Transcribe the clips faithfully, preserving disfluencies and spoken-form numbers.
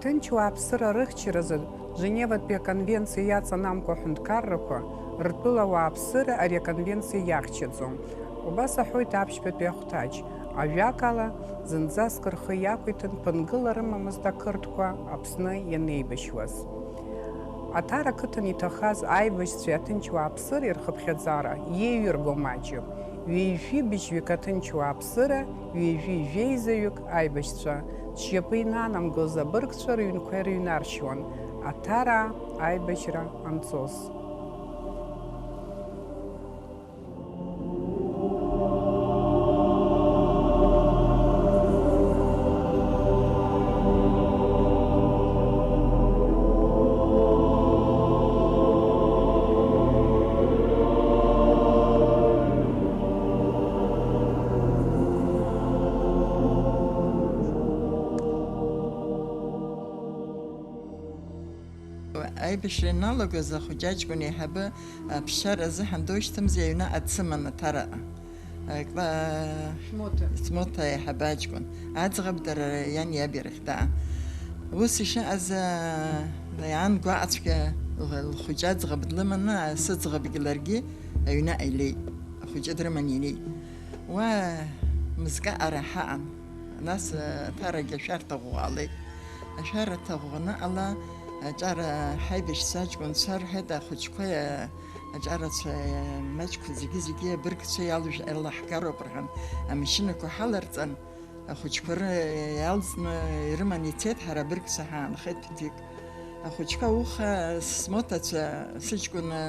Ҭынч уааԥсыра рыхьчаразы Женеватәи аконвенциа иаҵанамкуа аҳәынҭқаррақәа ртәыла ауааԥсыра ари аконвенциа иахьчаӡом. Убас аҳәоит аԥшьбатәи ахәҭаҷ. Ажәакала, зынӡаск рхы иақәиҭын ԥынгыла рымамызт ақырҭқәа Аԥсны ианеибашьуаз. Аҭара ақыҭан иҭахаз аибашьцәеи аҭынч уааԥсыреи рхыԥхьаӡара иеиҩырго маҷҩым. Ҩажәи быжьҩык аҭынч уааԥсыра, ҩажәи жәеизаҩык аибашьцәа, зшьапы инанамгоз абыргцәа рыҩнқәа ирыҩнаршьуан, аҭараа аибашьра анҵоз. Аибашьра ианалагоз ахәыҷы аҷкәын еиҳабы аԥсшьара азыҳәан доушьҭымзи аҩны дсыман аҭараҟа. Акла-, Смоҭа. Смоҭа еиҳабы аҷкәын. Аӡӷаб дара иани иаби рахь даан. Ус ишыҟаз, а, иаан гәаҟцәгьа лхәыҷы аӡӷаб длыманы, сыӡӷабгьы ларгьы аҩныҟа илеит. Ахәыҷы дрыманы инеит. Уа мызкы аҟара ҳаҟан. Нас, а, аҭарагьы ашәарҭа ӷәӷәа ҟалеит. Ашәарҭа ӷәӷәа аныҟала, аҿар ҳаибашьцәа аҷкәынцәа рҳәеит, ахәыҷқәа, а, аҿарацәа, а, маҷқәа зегьы-зегьы абыргцәа иалыжә-, иалаҳгароуп рҳәан, амашьынақәа ҳаларҵан, ахәыҷқәа ры-, иалҵны ирыманы ицеит, ҳара абыргцәа ҳаанхеит ԥыҭҩык. Ахәыҷқәа ауха смоҭацәа, сыҷкәын, а,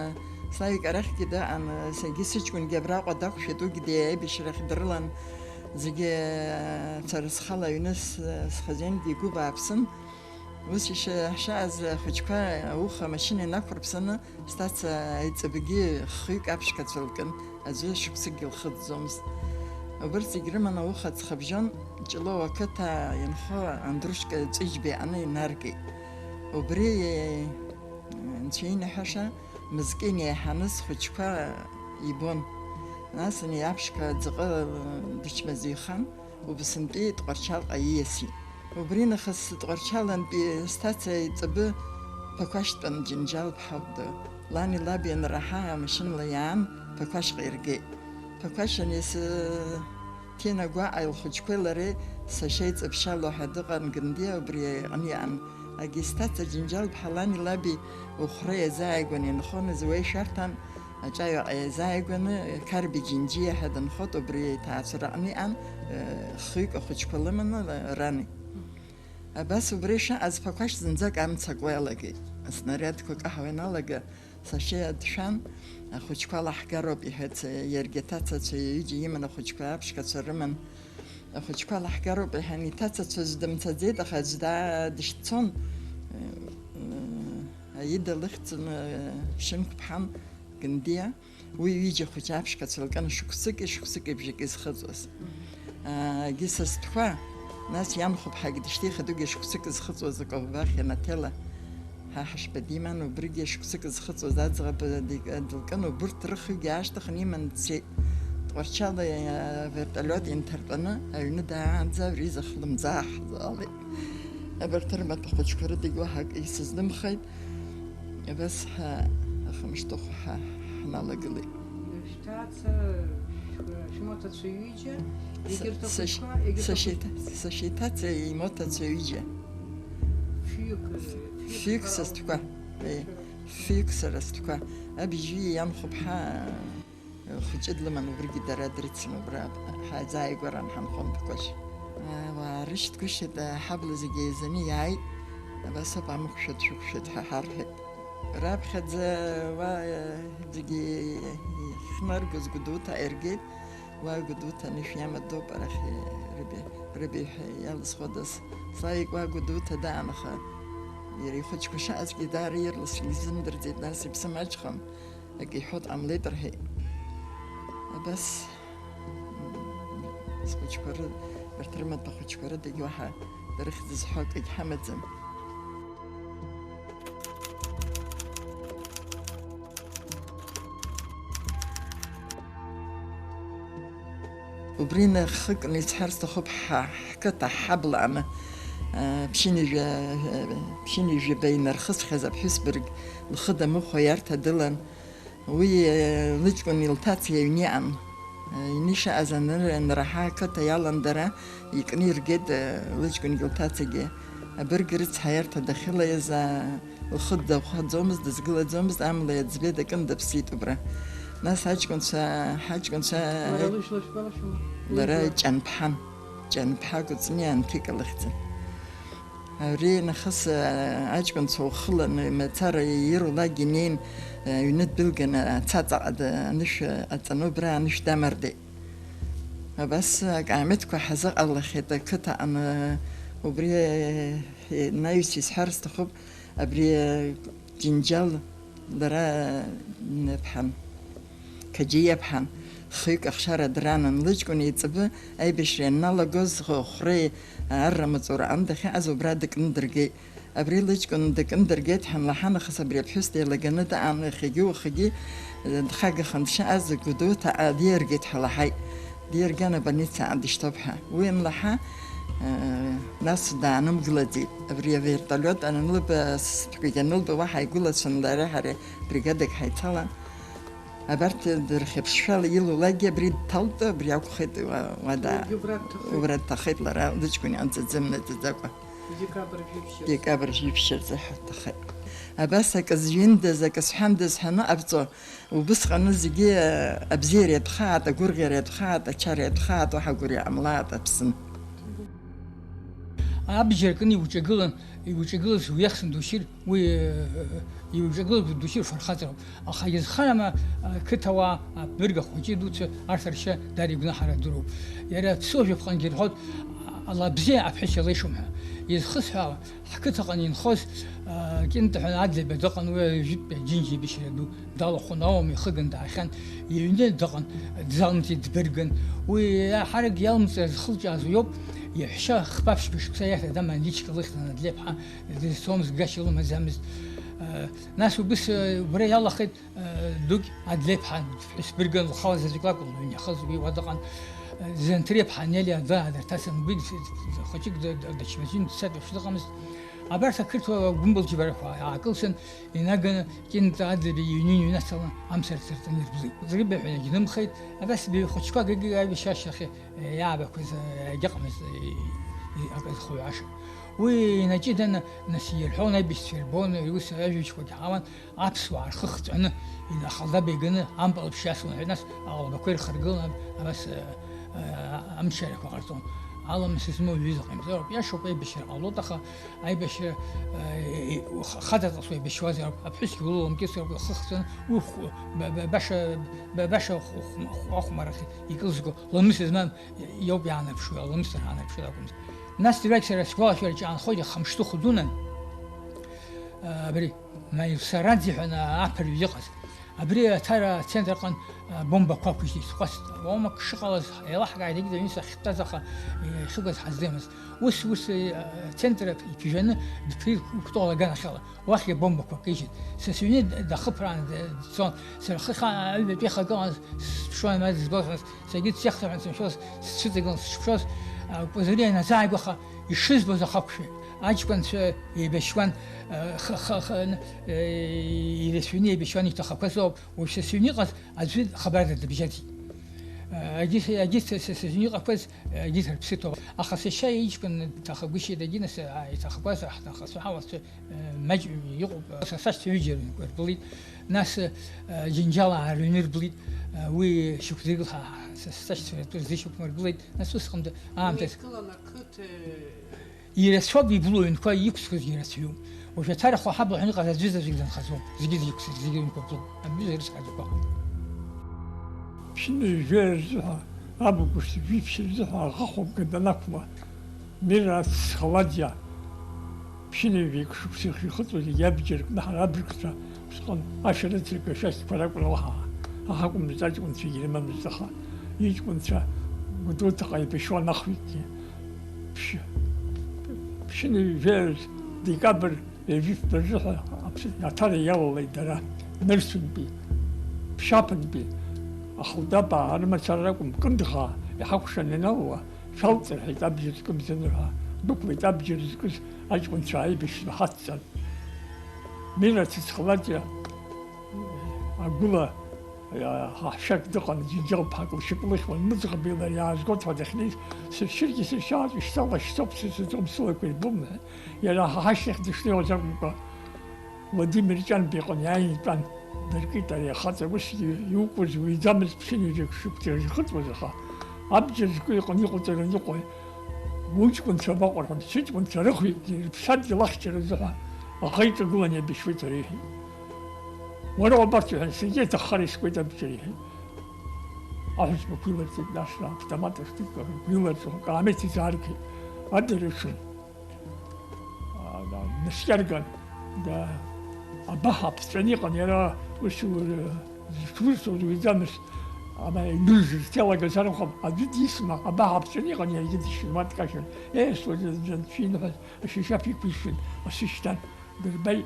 Славик арахьгьы даҟан, а, саргьы сыҷкәынгьы абраҟа дақәшәеит, уигьы деиаибашьрахь дрылан. Зегьы, сара схала аҩны с-, схазингьы игәы бааԥсын. Ус ишаҳшааз ахәыҷқәа ауха амашьына инақәырԥсаны, сҭаца аиҵбгьы хҩык аԥшқацәа лкын, аӡәы шықәсыкгьы лхыҵӡомызт. Убырҭ зегь рыманы ауха ҵхыбжьон Ҷлоу ақыҭа инхо Андрушка Ҵәыџьба иҟны инаргеит. Убри, анцәа инаҳәаша, мызкы инеиҳаны схәыҷқәа ибон. Нас ани аԥшқа ӡаҟа дычмазаҩхан, Убсынтәи Тҟәарчалҟа ииасит. Убри нахыс Тҟәарчалантәи сҭаца иҵбы Ԥақәашьтәан Џьынџьал-ԥҳа Гәдоу. Лани лаби анраҳа, амашьынала иаан, Ԥақәашьҟа иргеит. Ԥақәашь аниас, Ҭина гәаҟи лхәыҷқәеи лареи сашьа иҵыԥшьало ҳәа дыҟан Гындиа, убри аҟны иаан. Агьи сҭаца Џьынџьал-ԥҳа лани лаби ухәра иазааигәаны инхомызт, уа ишәарҭан, аҿаҩаҟа иазааигәаны Қарби Џьынџьиа ҳәа дынхот, убри иҭаацәараҟны иҟан, э, хҩык ахәыҷқәа лыманы, ла-, рани. Абас убри шаҟаз Ԥақәашь зынӡак амца акуа иалагеит. Аснариадқәа каҳауа ианалага, сашьа дшәан, ахәыҷқәа лаҳгароуп, иҳәеит, иаргьы аҭацацәа ҩыџьа иман, ахәыҷқәа аԥшқацәа рыман. Ахәыҷқәа лаҳгароуп, иҳәан, иҭацацәаз дымцаӡеит, аха аӡә даа-, дышьцон, э, э, Аида лыхьӡын, э, ԥшьынқәԥҳан Гындиа, уи ҩыџьа хәыҷы аԥшқацәа лкын, шықәсыки шықәсыки бжаки зхыҵуаз. Аагьы са стәқәа, нас ианхәыԥҳагьы дышьҭихит, уигьы шықәсыки зхыҵуаз аколбахь ианаҭела. Ҳа ҳашьба диман, убригьы шықәсык зхыҵуаз аӡӷаб ди-, дылкын, убырҭ рыхҩыкгьы аашьҭыхны иманы дцеит. Тҟәарчали, а, вертолиот инҭартәаны аҩны даанӡа абри изы хлымӡаах ҳзаалеит. Абарҭ рымаҭәа хәыҷқәа рыдагь уаҳа акы исызнымхеит. Абас ҳа ахымышҭыхәа ҳа-, ҳналагылеит. Шәҭаца, шәмоҭацәа ҩыџьа, егьырҭ ахәыҷқәа, егьырҭ сашьа иҭа-, сашьа иҭаца имоҭацәа ҩыџьа. Фҩык, фҩык са стәқәа. Е, фҩык сара стәқәа. Абжьы ианхәыԥҳа, э, хәыҷы длыман, убригьы дара дрыцын, убра ҳаӡааигәаран ҳанхон Ԥақәашь. Ауаа рышьҭгәышьеит, аҳабла зегьы еизаны иааит, абас ауп, амықәшәа дшәықәшәеит ҳәа ҳарҳәеит. Раԥхьаӡа уа, э, зегьы ихнаргоз Гәдоуҭа иргеит, уа Гәдоуҭа анышә иамадоуп, арахь, э, рыбаҩ-, рыбаҩҳәа иалызхуадаз. Славик уа Гәдоуҭа даан, аха иара ихәыҷқәа шаҟазгьы даара ирласны изымдырӡеит, нас иԥсы маҷхон. Акы иҳәо дҟамлеит рҳәеит. Абас, м, схәыҷқәа ры-, урҭ рымаҭәа хәыҷқәа рыдагь уаҳа рыхьӡ зҳәо акгьы ҳамаӡам. Убри нахыкны исҳәар сҭахуп ҳа-, ҳқыҭа ҳҳабла аҟны. Ԥшьынҩажәа, ԥшьынҩажәаба инархысхьаз аԥҳәыс бырг лхы дамыхәо иарҭа дылан. Уи лыҷкәын илҭаца иҩны иҟан. Иҩны ишаҟаз аныр-, анраҳа, ақыҭа иалан дара, икны иргеит лыҷкәын илҭацагьы. Абырг рыцҳа иарҭа дахьылаиаз, лхы дахәаӡомызт, дызгылаӡомызт, амла иаӡбеит, акын даԥсит убра. Нас аҷкәынцәа, ҳаҷкәынцәа, лара лыжәла шәгәалашәома? Лара лыжәла. Ҷанԥҳан, Ҷанԥҳа Кәыҵниа Анҭика лыхьӡын. Ари нахыс, а, аҷкәынцәа ухыланы, мацара ирулак инеин, а, аҩны дәылганы, ацаҵаҟа да-, анышә аҵаны убра анышә дамардеит. Абас акаамеҭқәа ҳазыҟалахьеит ақыҭаҟны, убри, а, наҩс исҳәар сҭахуп, абри, а, Џьынџьал лара иԥҳан, Қаџьиа иԥҳан, хҩык ахшара дранын, лыҷкәын еиҵбы аибашьра ианналагоз, хә-, хәреи арра маҵураҟны дахьыҟаз убра дыкны дыргеит. Абри лыҷкәын дыкны дыргеит ҳәа анлаҳа нахыс абри аԥҳәыс деилаганы даан, иахьагьы уахагьы, э, дхагаханы дшыҟаз Гәдоуҭаҟа диаргеит ҳәа лаҳаит. Дирган абольницаҟа дышьҭоуп ҳәа. Уи анлаҳа, э, нас даанымгылаӡеит. Абри авертолиот анылба, сыҭәқәагь анылба, уаҳа игәылацәан лара ҳара бригадак ҳаицалан. Абарҭ дырхьыԥшшәала илулакгьы абри дҭалт, абри акәхеит, уа-, уада. Уигьы убра дҭахеит. Убра дҭахеит лара, лыҷкәын иҟанӡаӡам наӡаӡакәа. Декабрь жәиԥшьырзы. Декабрь жәиԥшьырзы ҳәа дҭахеит. Абас акы зҩындаз, акы сҳәандаз ҳәа аныҟабҵо, Убысҟаны зегьы абзиара иатәхааит, агәырӷьара иатәхааит, ачара иатәхааит, уаҳа гәырҩа ҟамлааит, Аԥсны. Абџьар кны иуҿагылан, иуҿагылаз уиахсын душьыр, уи, э, иуҿагылаз душьыр фырхаҵароуп. Аха иазхарама, ақыҭауаа, абырг ахәыҷы дуцәа, арҭ ршьа дара игәнаҳара дуроуп. Иара аԥсуа жәаԥҟангьы ирҳәоит, ала бзиа аԥҳәыс илеишом ҳәа. Изхысҳәаала, Ҳқыҭаҟны инхоз, аа, Кьынтыҳәа Адлеиба дыҟан, уи ажәытәтәи Аџьынџь еибашьра ду далахәын, ауама ихыган даахьан, иҩны дыҟан, дзалымҵит, дбыргын. Уи ҳарак иалымҵыр зхылҿиааз уиоуп, иаҳәшьа хԥа-ԥшьба шықәса иахь Адам Анличка лыхьӡын, Адлеиԥҳа дызцомызт, гашьа лымаӡамызт. Нас убыс, убра иалахеит, Дук Адлеиԥҳа ԥҳәыс быргын лхала заҵәык лакәын лыҩнахаз, уи уа дыҟан. Занҭреиԥҳа Нелиа аӡаа дырҭацан, уи д-, д-, д-, хәыҷык д-, д-, дычмазаҩын, дцатәашәа дыҟамызт. Абарҭ ақырҭуа гәымбылџьбарақәа аакылсын, инаганы Кьынтаа Адлеиба иҩны иҩнацалан, амца рҭырҵаны ирблит. Рыбаҩҳәа иагьнымхеит, абас баҩ хәыҷқәак егьи аибашьра ашьҭахь, э, иаабақәаз, э, егьыҟамызт, э, э, акы зхуҩаша. Уи инаҷыданы, нас, ирҳәон аибашьцәа ирбон, иус ажәабжьқәагь ҳауан, Аԥсуаа рхы хҵәаны, ахалдаба иганы ампыл аԥшьа иасуан ҳәа, нас аҟалабақәа ирхаргылан, абас, э, э, амччарақәа ҟарҵон. Аламыс змоу ҩыза ҟаимҵароуп, иашоуп, аибашьра ҟалоит, аха аибашьра, э, х-, хаҵаҵас уеибашьуазароуп, аԥҳәысгьы улоумкьысроуп, лхы хҵәаны, уи хә-, ба-, ба-, баша, ба-, баша хә-, хә-, хә-, ахәмарахь икылзго ламыс змам иоуп иаанарԥшуа, ламысыр аанарԥшыр акәымзар. Нас дырҩегь сара сгәалашәара ҿаанхоит, ахамшҭыхә дунан, э, абри, Маилсараӡе ҳәа аԥырҩы иҟаз. Абри аҭара ацентр аҟын, а, бомбақәа ақәыжьит, сҟәацт. Уамак шыҟалаз еилаҳкааит, егьи аҩны сахьтәаз, аха, е, иахьыгаз ҳаздыруамызт. Ус, ус, е, ацентр иԥжәаны дԥрит Кәтол аганахьала. Уахь абомбақәа кыжьит. Са сыҩны дахыԥрааны д-, дцон. Сара хыхь аҩбатәи хакы сшуан, ма дызбозмызт. Саргьы дсыхьзар ҳәа сымшәоз, сцәыҵагылан сышԥшоз, а, Кәазариа ианазааигәаха, ишызбоз ахақәшәеит. Аҷкәынцәа еибашьуан, а, х-, х-, х-, н-, э, ирацәаҩны еибашьуан, иҭахақәаз ауп. Уажә са сыҩны иҟаз аӡәы хабарда дыбжьаӡит. Э, егьи са, егьи са, са, са сыҩны иҟақәаз, э, егьи рыԥсы ҭоуп. Аха сашьа иҷкәын дҭахагәышьеит, егьи нас, а, иҭахақәаз ҳҭахацәа ҳауацәа, э, маҷҩым иҟоуп. Са сашьцәа ҩыџьа рыҩнқәа ирблит. Нас, э, Џьынџьал аарыҩны ирблит. Э, уи шьықәзыргыл ҳа, ҳа, са, са сашьцәа ртәы рзышьақәмыргылеит. Нас усҟан д-, аамҭа. Уи иҭгылан ақыҭа. Ирацәоуп иблу аҩнқәа иқәсқәазгьы ирацәаҩуп. Уажә аҭарахә аҳабла ҳәа иҟаз аӡәызаҵәык дынхаӡом, зегьы иқәсыр, зегьы рынқәа блуп, абҩыза рыцҳаӡақәа. Ԥшьынҩажәа рзыҳәа, август жәиԥшь рзыҳәа аӷа хәымга данақәла, Мира Цхаладиа, ԥшьынҩажәеик шықәса ихихыҵуаз егьи абџьар кны ҳара абыргцәа усҟан ашәарыцаратә ашәақьқәа ракәын алаҳа, аха акәымызт аҷкәынцәагьы ирымамызт, аха иҷкәынцәа Гәдоуҭаҟа еибашьуан ахҩыкгьы. Ԥшь-, ԥшьынҩажәаҩыс декабр ҩажәи фба рзыҳәа Аԥсны аҭара иалалеит дара, Нырцәынтәи, Ԥшьаԥынтәи, Ахәылдаба, арымацара ракәым, Кындӷа иҳакәшан ианалуа, шәалҵ рҳәеит, абџьар зкымзаны ҳәа. Дәықәлеит абџьар зкыз аҷкәынцәа аибашьра ҳадҵан. Мира Цицхалаҵиа агәыла, иа-, ҳаҳәшьак дыҟан, џьынџьал ԥҳак лшьапы лыхьуан, мыӡӷабеи лареи аазгоит ҳәа дахьнеиз, сыршьыргьы сыршьаартә ишьҭала шьҭоуп, сызӡом сылақәа ирбом, ҳәа. Иара ҳа ҳашьҭахь дышнеиуаз акәымкәа, Владимир Ҷанба иҟны иааины итәан, дыркит ари ахаҵа, усгьы иукуаз уиӡамызт, ԥшьынҩажәак шықәса ирхыҵуаз, аха абџьар зку иҟны иҟоуҵаран иҟои? Уҷкәынцәа абаҟоу рҳәан, сыҷкәынцәа рыхәеит, рыԥсадгьыл ахьчаразы ҳәа аӷа иҿагылан иабашьуеит, ари иҳәеит. Уара уабацои ҳәа, саргьы аҭаххар искуеит абџьар иҳәеит. Аҳәызбақәа иларҵеит, нас автомат ахҭыкқәа иларҵон, акаамеҭ изааргеит. Адырҩаҽын. А, да, днаскьарган, да, абаҳа ԥҵәаны иҟан, иара ус, э, зҽурсуаз уиӡамызт, ама, идәы зырҭелагаз арахә, аӡәы дисма, абаҳа ԥҵәаны иҟан, иаргьы дышьны, ма дкажьын. Еи, суаӡәы, ӡәӡәа, дшәины ҳәа, ашьашьаф иқәишьын, асы шьҭан, дырбеи, э,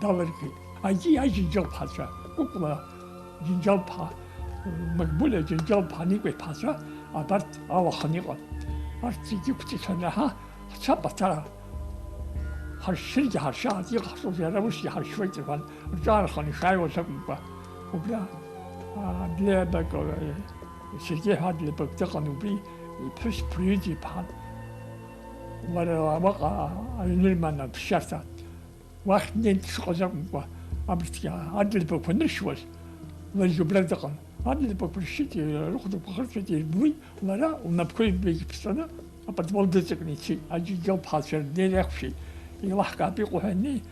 далыргеит. Агьи аџьынџьал ԥҳацәа, Кәыкәла Џьынџьал-ԥҳа, э, Магбулиа Џьынџьал-ԥҳа Никәа иԥҳацәа, абарҭ алаханы иҟан. Арҭ зегьы ықәҵыҭәаны ҳа Ҳцап аҭара, ҳаршьыргьы ҳаршьааит, иҟаҳҵозеи, ара усгьы ҳаршьуеит, рҳәан, рҿаарханы ишааиуаз акәымкәа, убра, а, Адлеиба, э, Сергеи ҳәа Адлеиба дыҟан, убри иԥҳәыс Ԥлиуида иԥҳан, лара уаҟа аҩны рыман аԥсшьарҭа. Уахь днеин дшыҟаз акәымкәа, абарҭгьы Адлеибақәа аныршьуаз, ларгьы убра дыҟан. Адлеибақәа ршьит, рыхәдақәа хырҵәеит, ирбуеит, лара лнапқәа ҩбагьы ԥҵәаны аподвал дыҵакны ицеит. Аџьынџьал ԥҳацәа рнеира иақәшәеит. Еилаҳкаап иҟоу ҳәа аннеи,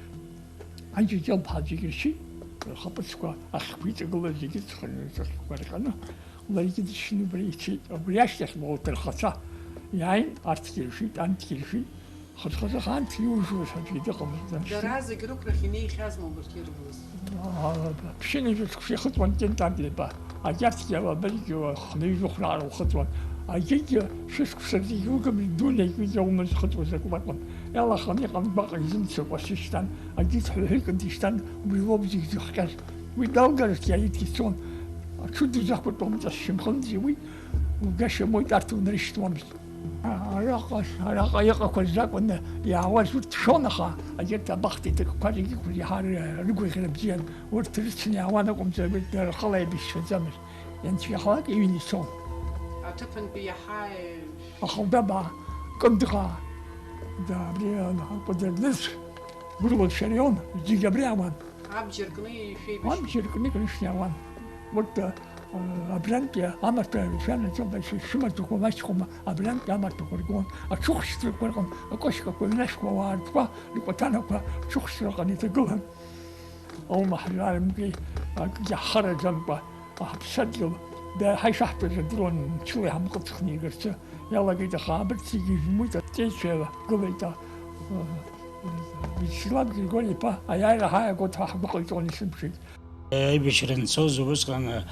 аџьынџьал ԥҳацәагьы ршьит, рхаԥыцқәа ахьқәа иҵагылаз зегьы ҵханы, ҵхқәа рҟьаны, ларгьы дышьны убра ицеит. Убри ашьҭахь лҭырхацәа иааин, арҭгьы ршьит, анҭгьы ршьит. Хыҭхыҭых анҭ иужуаз аӡәгьы дыҟамызт, нас. Дара зегь рықәрахь инеихьазма убарҭ ирбоз? Аа, ԥшьынҩажәа шықәса ихыҵуан Кент Адлеиба. Агьарҭгьы алабаригьы хынҩажәа хәраара ухыҵуан. Агьигьы шәышықәса рзы иугым, идунеи ҩыџьа умаз ихыҵуаз акы лакәын. Иалаханы иҟан гәаҟ изымцакәа сышьҭан, агьигь ҳәҳәык дишьҭан, убри лоуп зегь зыхҟьаз. Уи далгарц иааигьы цон. Аҽы дузақәыртәомҵас шьамхынӡа уи, угашьа моит арҭ унарышьҭуамызт. Араҟа, араҟа иҟақәаз ракәын иаауаз, урҭ шон, аха егьырҭ абахҭа иҭакқәа зегьы иқәыз иаҳа ры-, рыгәаӷьра бзиан, урҭ рыцны иаауан акәымзар, уи дара рхала иабышьцәаӡамызт. Ианцәгьахалак иҩны ицон. Аҭыԥантәи иаҳа, э, Ахалдабаа, Кындыӷаа, да, абри, а, Кәадырныцә, Гәырлоцә Шарион, зегь абри ауан. Абџьар кны ишәеибашьуан. Абџьар кны икнышәны иауан. Урҭ, а, абрантәи амаҭәа шәанаџьалбеит, шәымаҭәақәа маҷхома, абрантәи амаҭәақәа ргон, аҽыхәшьҭрақәа рҟын, акошькақәа ҩнашқәа, ауаа ртәқәа, ркәаҭанақәа аҽыхәшьҭраҟны иҭагылан. Аума ҳжәарымгеи, акгьы ҳхараӡамкәа, ҳаԥсадгьыл, даара ишаҳтәыз адыруан, мчыла иҳамҟыҵхны игарцы иалагеит, аха абырҭ зегьы ижәмуит, аҵеицәа еилагылеит, а, Вячеслав Григори-иԥа аиааира ҳаиагоит ҳәа ҳгәы ҟаиҵон, исымшеит. Аибашьра анцоз убысҟан, а,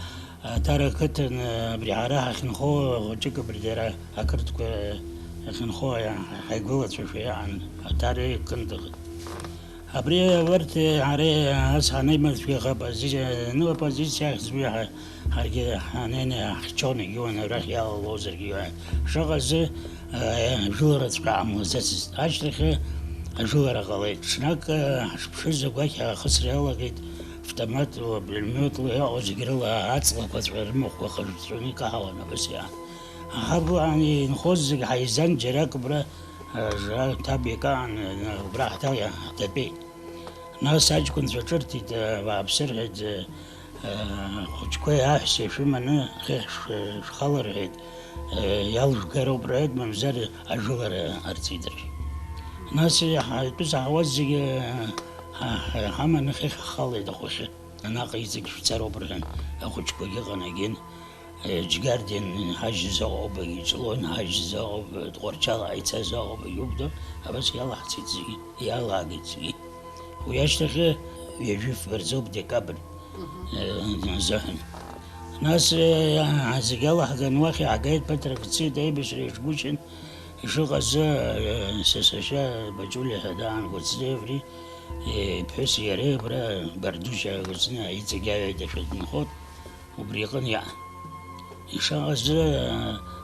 Аҭара ақыҭан, а, абри ҳара ҳахьынхо хәыҷык абри дара ақырҭқәа иахьынхо ҳаигәылацәашәа иҟан, Аҭареи Кындыӷи. Абри абарҭ ҳара ас ҳанаимырцәгьаха, оппозициа, ну, оппозициа ахьӡуи ҳа-, ҳаргьы ҳанеины ҳахьчон, егьиуан арахь иалалозаргьы, шаҟа азы, а, ажәылараҵәҟьа ҟамлаӡацызт. Ашьҭахьы ажәылара ҟалеит. Ҽнак, а, ҳашԥшыз агәақь аахысра иалагеит, автоматла, пулемиотла иҟоу зегь рыла аҵлақәаҵәҟьа рымахәқәа хырҵәҵәаны икаҳауан абас иаан. Аха абылаан инхоз зегь ҳаизан, џьарак убра Ажра ҭаб икаан, убра ҳҭа-, ҳҭатәеит. Нас аҷкәынцәа ҿырҭит, бааԥсы рҳәеит, ахәыҷқәеи аҳәсеи шәыманы хыхь шәхала рҳәеит, иалжәгароуп рҳәеит, мамзар ажәылара арҵеит рҳәеит. Нас ҳтәы заҳауаз зегьы ҳа-, ҳа-, ҳаманы хыхь ҳхалеит ахәахьы. Анаҟа иҵегь шәцароуп рҳәан, ахәыҷқәагьы ҟанагеит. Џьгьардин ҳажьыз аҟоуп, Ҷлон ҳажьыз аҟоуп, Тҟәарчал ҳаицаз аҟоуп, иубо, абас иалаҳцеит зегьы, иалагеит зегьы. Уи ашьҭахьы ҩажәи фба рзоуп, декабрь, э, азыҳәан. Нас, э, зегь алаҳган уахь иаҳгеит, ԥыҭрак ицеит, аибашьра иаҿгәышьан, ишыҟаз, э, са сашьа Баҷулиа ҳәа даан Гәыцӡеи абри, э, иԥҳәыси иареи абра Бардушьа Гәыцны иҵегь аҩада шәа дынхоит. Убри иҟны иаҳ-, ишаҟаз,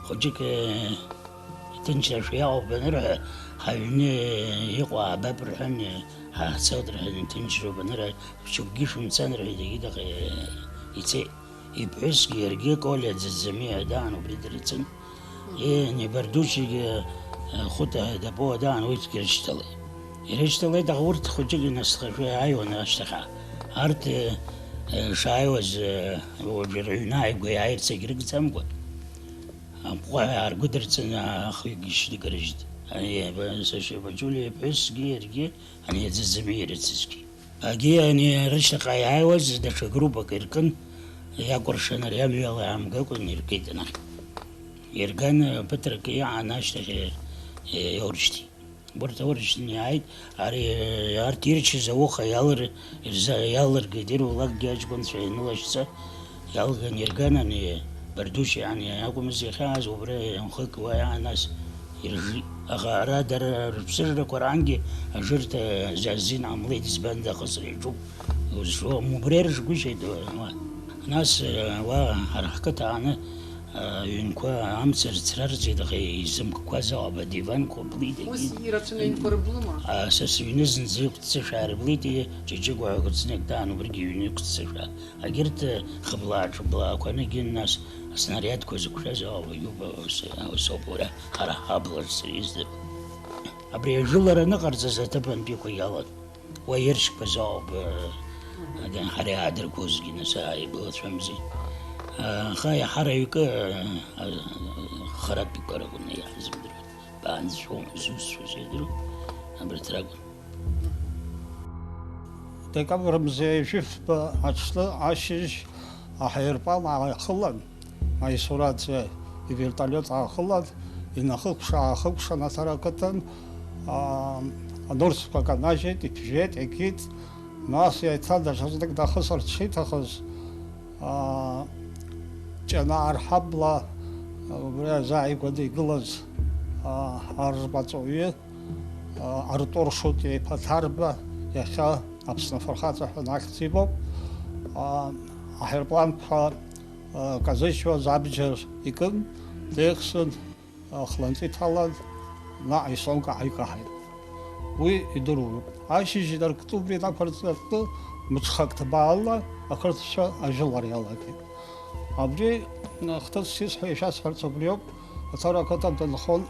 хәыҷык, иҭынчрашәа иаҟоуп анырҳәа, Ҳаҩны иҟоу аабап рҳәан, ҳахцоит рҳәан, иҭынчроуп анырҳәа, шьоукгьы шәымцан рҳәеит, егьи даҟа ицеит. Иԥҳәысгьы иаргьы Колиа Ӡаӡамиа даан убри дырцын. Ини Бардучигьы Хәыта Дапуа даан урҭгьы рышьҭалеит. Ирышьҭалеит, аха урҭ хәыҷык инасхашәа иааиуан ашьҭахьа. Арҭ, э, шааиуаз, э, уажәы рыҩны ааигәа иааирц егьрыгӡамкәа, аҟәҟәа ааргәыдырҵаны ахҩык ишьҭыгарыжьт. Ани, сашьа Баџьулиа иԥҳәысгьы иаргьы, ани Ӡаӡамиа ирыцызгьы. Агьи ани рышьҭахьҟа иааиуаз даҽа группак иркын, иакәыршан ари амҩала иаамгакәан иргеит анахь. Ирган ԥыҭрак иаан ашьҭахь, э, иаурышьҭит. Урҭ аурышьҭны иааит, ари, э, арҭ ирчыз ауха иалыр-, ирза-, иалыргеит, ирулакгьы аҷкәынцәа ианылашьца, иалган ирган ани Бардушьа ани акәымыз иахьааз, убра ианхык уа иаан нас иржит. Аха ара дара рыԥсыжрақәа рангьы ажырҭа зазин ҟамлеит, избанда ахысра иаҿуп. Узжуам, убра иржгәышьеит уа. Нас, э, уа ҳара ҳқыҭа ааны, э, аҩнқәа амца рцрарҵеит, аха изымкқәаз ауп, адиванқәа блит, ус егьи. Ирацәаны аҩнқәа рыблыма? А, са сыҩны зынӡа иқәццышәаа рыблит, егьи Ҷыҷыгәа ҳәа кәыцнек даан, убригьы иҩны иқәццышәаа. Егьырҭ, э, хыблаа-ҿыблаақәа анагьын, нас аснариадқәа зықәшәаз ауп, егьи убас, ус ауп, уара ҳара ҳабла рцра издыруа. Абри ажәылара аныҟарҵаз аҭыԥантәиқәа иалан. Уа иршьқәаз ауп, э, ҳара иаадыргозгьы, нас ааибылацәамзи. Аха иаҳараҩкы, э, э, харатәқәа ракәын иаҳзымдыруаз. Баанӡәӡәоума изусҭцәаз идыруан, абарҭ ракәын. Декабр мза ҩажәи фба аҽны ашьыжь аҳаирплан аахылан, аисураӡәы ивертолиот аахылан, инахыкәша-аахыкәшан Аҭара ақыҭан, аа, анурсқәа канажьит, иԥжәеит, икит, нас еиҭа даҽазнык дахысырц шиҭахыз, аа, Ҷанаа рҳабла, убри азааигәаны игылаз, аа, арбаҵәуаҩы, аа, Артур Шутиа-иԥа Ҭарба, иахьа Аԥсны афырхаҵа ҳәа ахьӡ имоуп, аа, аҳаирпланқәа, аа, казыжьуаз абџьар икын, деихсын, хланҵы иҭалан, наҟ Исонка ааикаҳаит. Уи идыруан. Ашьыжь инарктәы убри инақәырҵартәы мҽхак ҭбаала ақырҭцәа ажәылара иалагеит. Абри, хҭыс исҳәо ишәасҳәарц убриоуп, Аҭара ақыҭан дынхон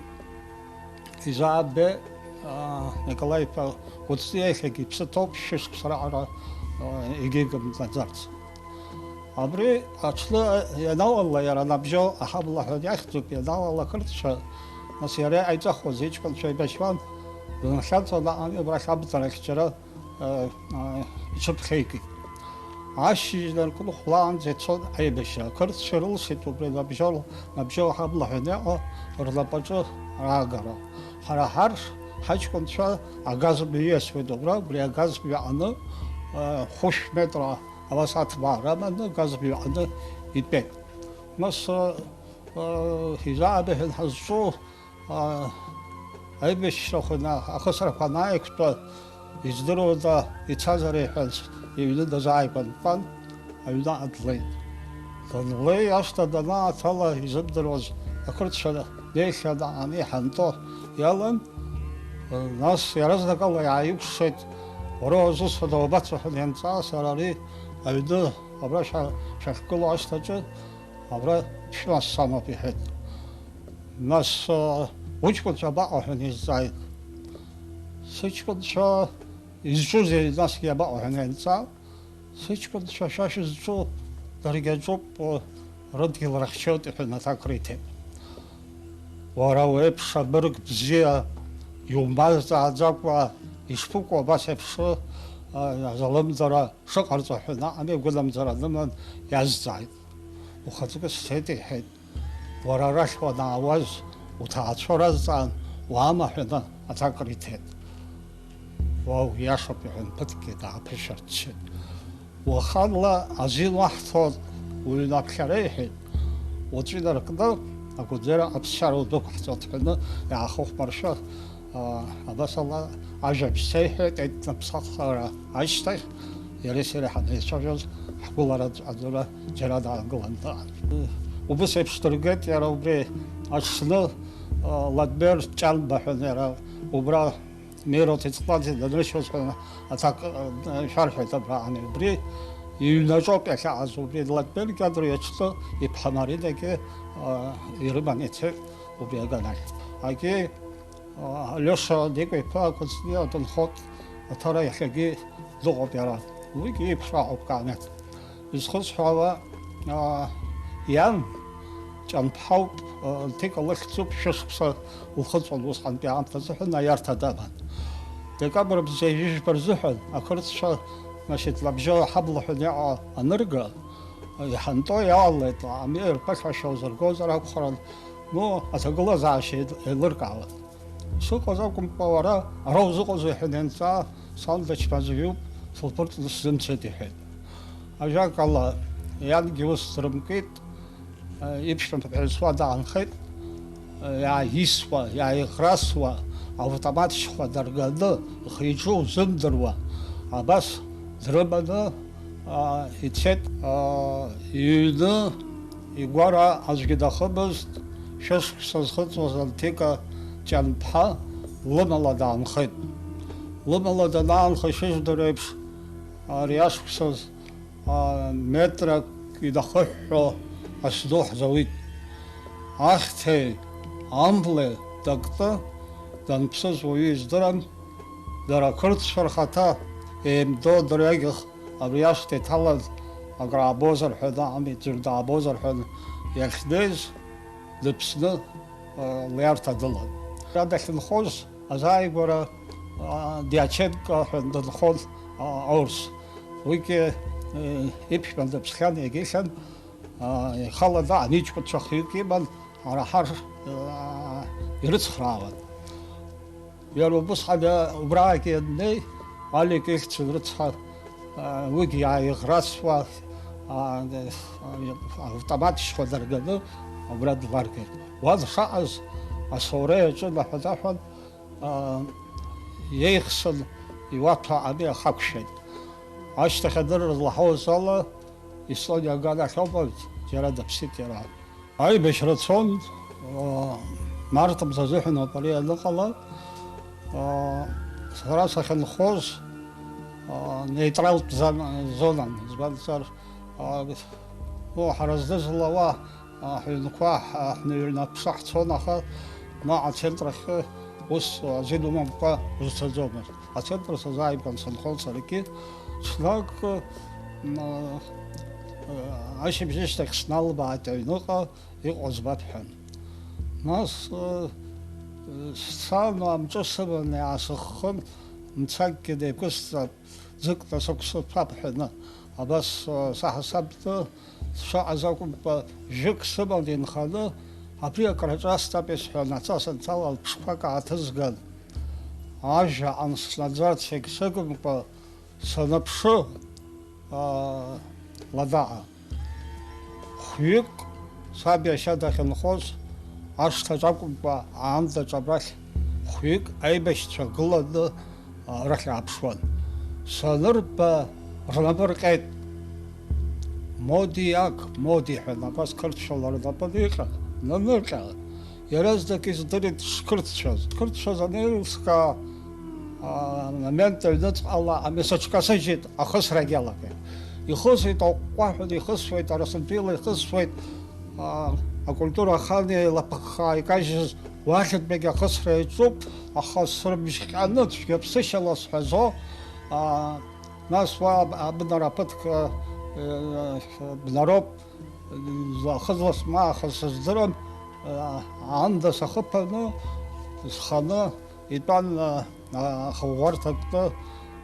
Изаабе, аа, Николаи-иԥа Кәыҵниа, иахьагьы иԥсы ҭоуп, шәышықәса раҟара, аа, егьигым наӡарц. Абри аҽны ианалала, иара набжьо аҳабла ҳәа иахьӡуп, ианалала ақырҭцәа, нас иара иҟаиҵахуаз иҷкәынцәа еибашьуан, дынхьаҵуан аҟами абрахь абнарахь џьара, э, э, иҽыԥхьеикит. Ашьыжь наркны хәлаанӡа ицон аибашьра. Ақырҭцәа рылсит убри набжьо, набжьо аҳабла ҳәа иҟоу рнапаҿы раагара. Ҳара ҳарш, ҳаҷкәынцәа агаз мҩа иасуеит убра, убри агаз мҩа аҟны, э, хәышә метра Абас аҭбаа рыманы, газ мҩаҟны итәеит. Нас, э, изаабыҳәан ҳазҿу, э, аибашьрақәа на-, ахысрақәа анааиқәтәа, издыруада, ицазар иҳәан, иҩны дазааигәан дтәан, аҩныҟа длеит. Данлеи, ашҭа данааҭала, изымдыруаз ақырҭцәа неихьан ани ҳанто иалан, Нас иаразнакала иааикәшеит, уара уазусҭада, уабацо ҳәа ианҵаа, сара ари аҩны абра шәа-, шәахьгылоу ашҭаҿы абра шәмассамоуп, иҳәеит. Нас, э, уҷкәынцәа абаҟоу ҳәа неизҵааит. Сыҷкәынцәа изҿузеи насгьы абаҟоу ҳәа неинҵаа, Сыҷкәынцәа, шәа шәызҿу даргьы аҿоуп, рыдгьыл рыхьчоит, иҳәан аҭак риҭеит. Уара уеиԥш абырг бзиа иумазҵааӡакәа ишԥыкәу абас еиԥш, а, азалымдара шыҟарҵо ҳәа наҟ ами, агәынамӡара ныман иазҵааит. Ухаҵкы сцеит, иҳәеит. Уара арахь уанаауаз, уҭаацәа уразҵаан, уаама ҳәа аҭак риҭеит. Уау, иашоуп, иҳәан, ԥыҭкгьы дааԥышәарччеит. Уаханла азин уаҳҭон, уҩнаԥхьара, иҳәеит. Уаҵәы инаркны, Агәынӡара аԥсшьара удәықәҳҵоит ҳәаны иаахыхәмаршәа, аа, абасала ажәабжь сеиҳәеит, еиднаԥсахара ашьҭахь, иареи сареи ҳанеицәажәоз, ҳгәылара ҵәҟьаӡара џьара даангылан дыҟан. Убыс еиԥш дыргеит иара убри аҽны, Ладбер Ҷанба ҳәа иара убра Мирот Ицҟәаӡе данрышьоз ҳәа аҭак шәарҳәеит абраҟаны. Убри иҩнаҿоуп иахьаҟаз, убри Ладбер Кьадр иаҿтәы иԥҳа Маринагьы ирыман ицеит убри аганахь. Егьи Алиоша Дикәа-иԥа Кәыҵниа дынхоит, аҭара иахьагьы дыҟоуп иара. Уигьы иԥшра аҟоуп Каамеҭ. Изхысҳәаауа, аа, иан Ҷанԥҳауп, аа, Лҭика лыхьӡуп, шәышықәса лхыҵуан усҟантәи аамҭазы ҳәа наиарҭа даман. Декабр мза ҩажәижәба рзыҳәан ақырҭцәа, значит, лабжьо ҳаблаҳәаны иҟоу анырга, иҳанто иаалеит, амҩа ирԥыхьашәа узыргозар акәхарын, ну, аҭагылазаашьа еилыркаауан. Сыҟаз акәымкәа, уара ара узыҟазеи ҳәа инанҵаа, сан дычмазаҩуп, сылԥырҵны сзымцеит, иҳәеит. Ажәакала, иангьы ус дрымкит, иԥшәма ԥҳәысуа даанхеит, иааисуа, иааиӷрасуа, автомат шьхәа дарганы, ихы-иҿы узымдыруа, абас дрыманы, аа, ицеит, аа, иҩны, игәара аӡәгьы дахымызт, шәышықәса зхыҵуаз Анҭика Ҷанԥҳа лымала даанхеит. Лымала данаанха, ишыжәдыруа еиԥш, ари ашықәсаз, аа, метрак инахыҳәҳәо асду ҳзауит. Ахьҭеи амлеи дакты данԥсыз уаҩы издырам, дара ақырҭцәа рхаҭа еимдо дырҩегьых абри ашҭа иҭалаз, акраабозар ҳәа, ами, ӡәыр даабозар ҳәа иахьнеиз, дыԥсны, а, лиарҭа дылан. Иара дахьынхоз азааигәара, а, Дьяченко ҳәа дынхон, а, аурс. Уигьы, э, иԥшәма дыԥсхьан, егьихьан, а, ихала даан, иҷкәынцәа хҩык иман, ҳара ҳар, а, ирыцхраауан. Иара убысҟан убраагьы ианнеи, Алик ихьӡын рыцҳа, а, уигьы иааиӷрасуа, а, автомат шьхәа дарганы абра дларгеит. Уа дшаҟаз асоура иаҿын аҳәаҭаҳәан, а, иеихсын иуаҭәа ами ахақәшәеит. Ашьҭахь адырра злаҳауаз ала, Естониа аганахь ауп, џьара даԥсит иара. Аибашьра цон, аа, март мза азыҳәан ауп ари аныҟала. Аа, сара сахьынхоз, аа, нейтралтә зон-, зонан, избанзар, аа, ну, ҳара зны злауа, аа, ҳҩнқәа ҳ-, ҳныҩрны аԥша ҳцон, аха наҟ ацентр ахь ус азин умамкәа узцаӡомызт. Ацентр сазааигәан сынхон саргьы, ҽнак, м, ашьыбжьышьҭахь сналбааит аҩныҟа, иҟоу збап ҳәан. Нас, э, сцан, амҿы сыманы иаасыххын, мцакгьы деиқәысҵап, ӡыкны сықәсырԥап ҳәаны. Абас, э, саҳасабны, сшаҟаз акәымкәа, жәык сыман инханы, абри акраҿасҵап исҳәан, аца санцалан, ԥшқәак ааҭызган. Ажәа анснаӡарц егьсыгымкәа, саныԥшы, аа, ладаҟа. Хәҩык саб иашьа дахьынхоз ашҭаҿ акәымкәа, аандаҿ абрахь хәҩык аибашьцәа гыланы, а, арахь ааԥшуан. Санырба, рнапы рҟьеит. Моди ак, моди ҳәа, абас қырҭшәала рнапы ныҟьа, нанырҟьа, иаразнак издырит шқырҭцәаз. Қырҭцәаз анеилыскаа, а, амомент аҩныҵҟала амҩасыҽкасыжьит, ахысрагьы алагеит. Ихысит аҟәҟәаҳәа ихысуеит, арасынтәила ихысуеит, а, акультура ахан еилаԥыххаа икажьыз уахьынтәигьы ахысра иаҿуп, аха срыбжьҟьаны цәгьаԥсышьала сҳәазо, а, нас уа аб-, абнара ԥыҭк, э, бнароуп, э, ахызлас ма аха сыздырам, э, аанда сахыԥаны, сханы итәан, э, ахыӷәӷәарҭа актәы,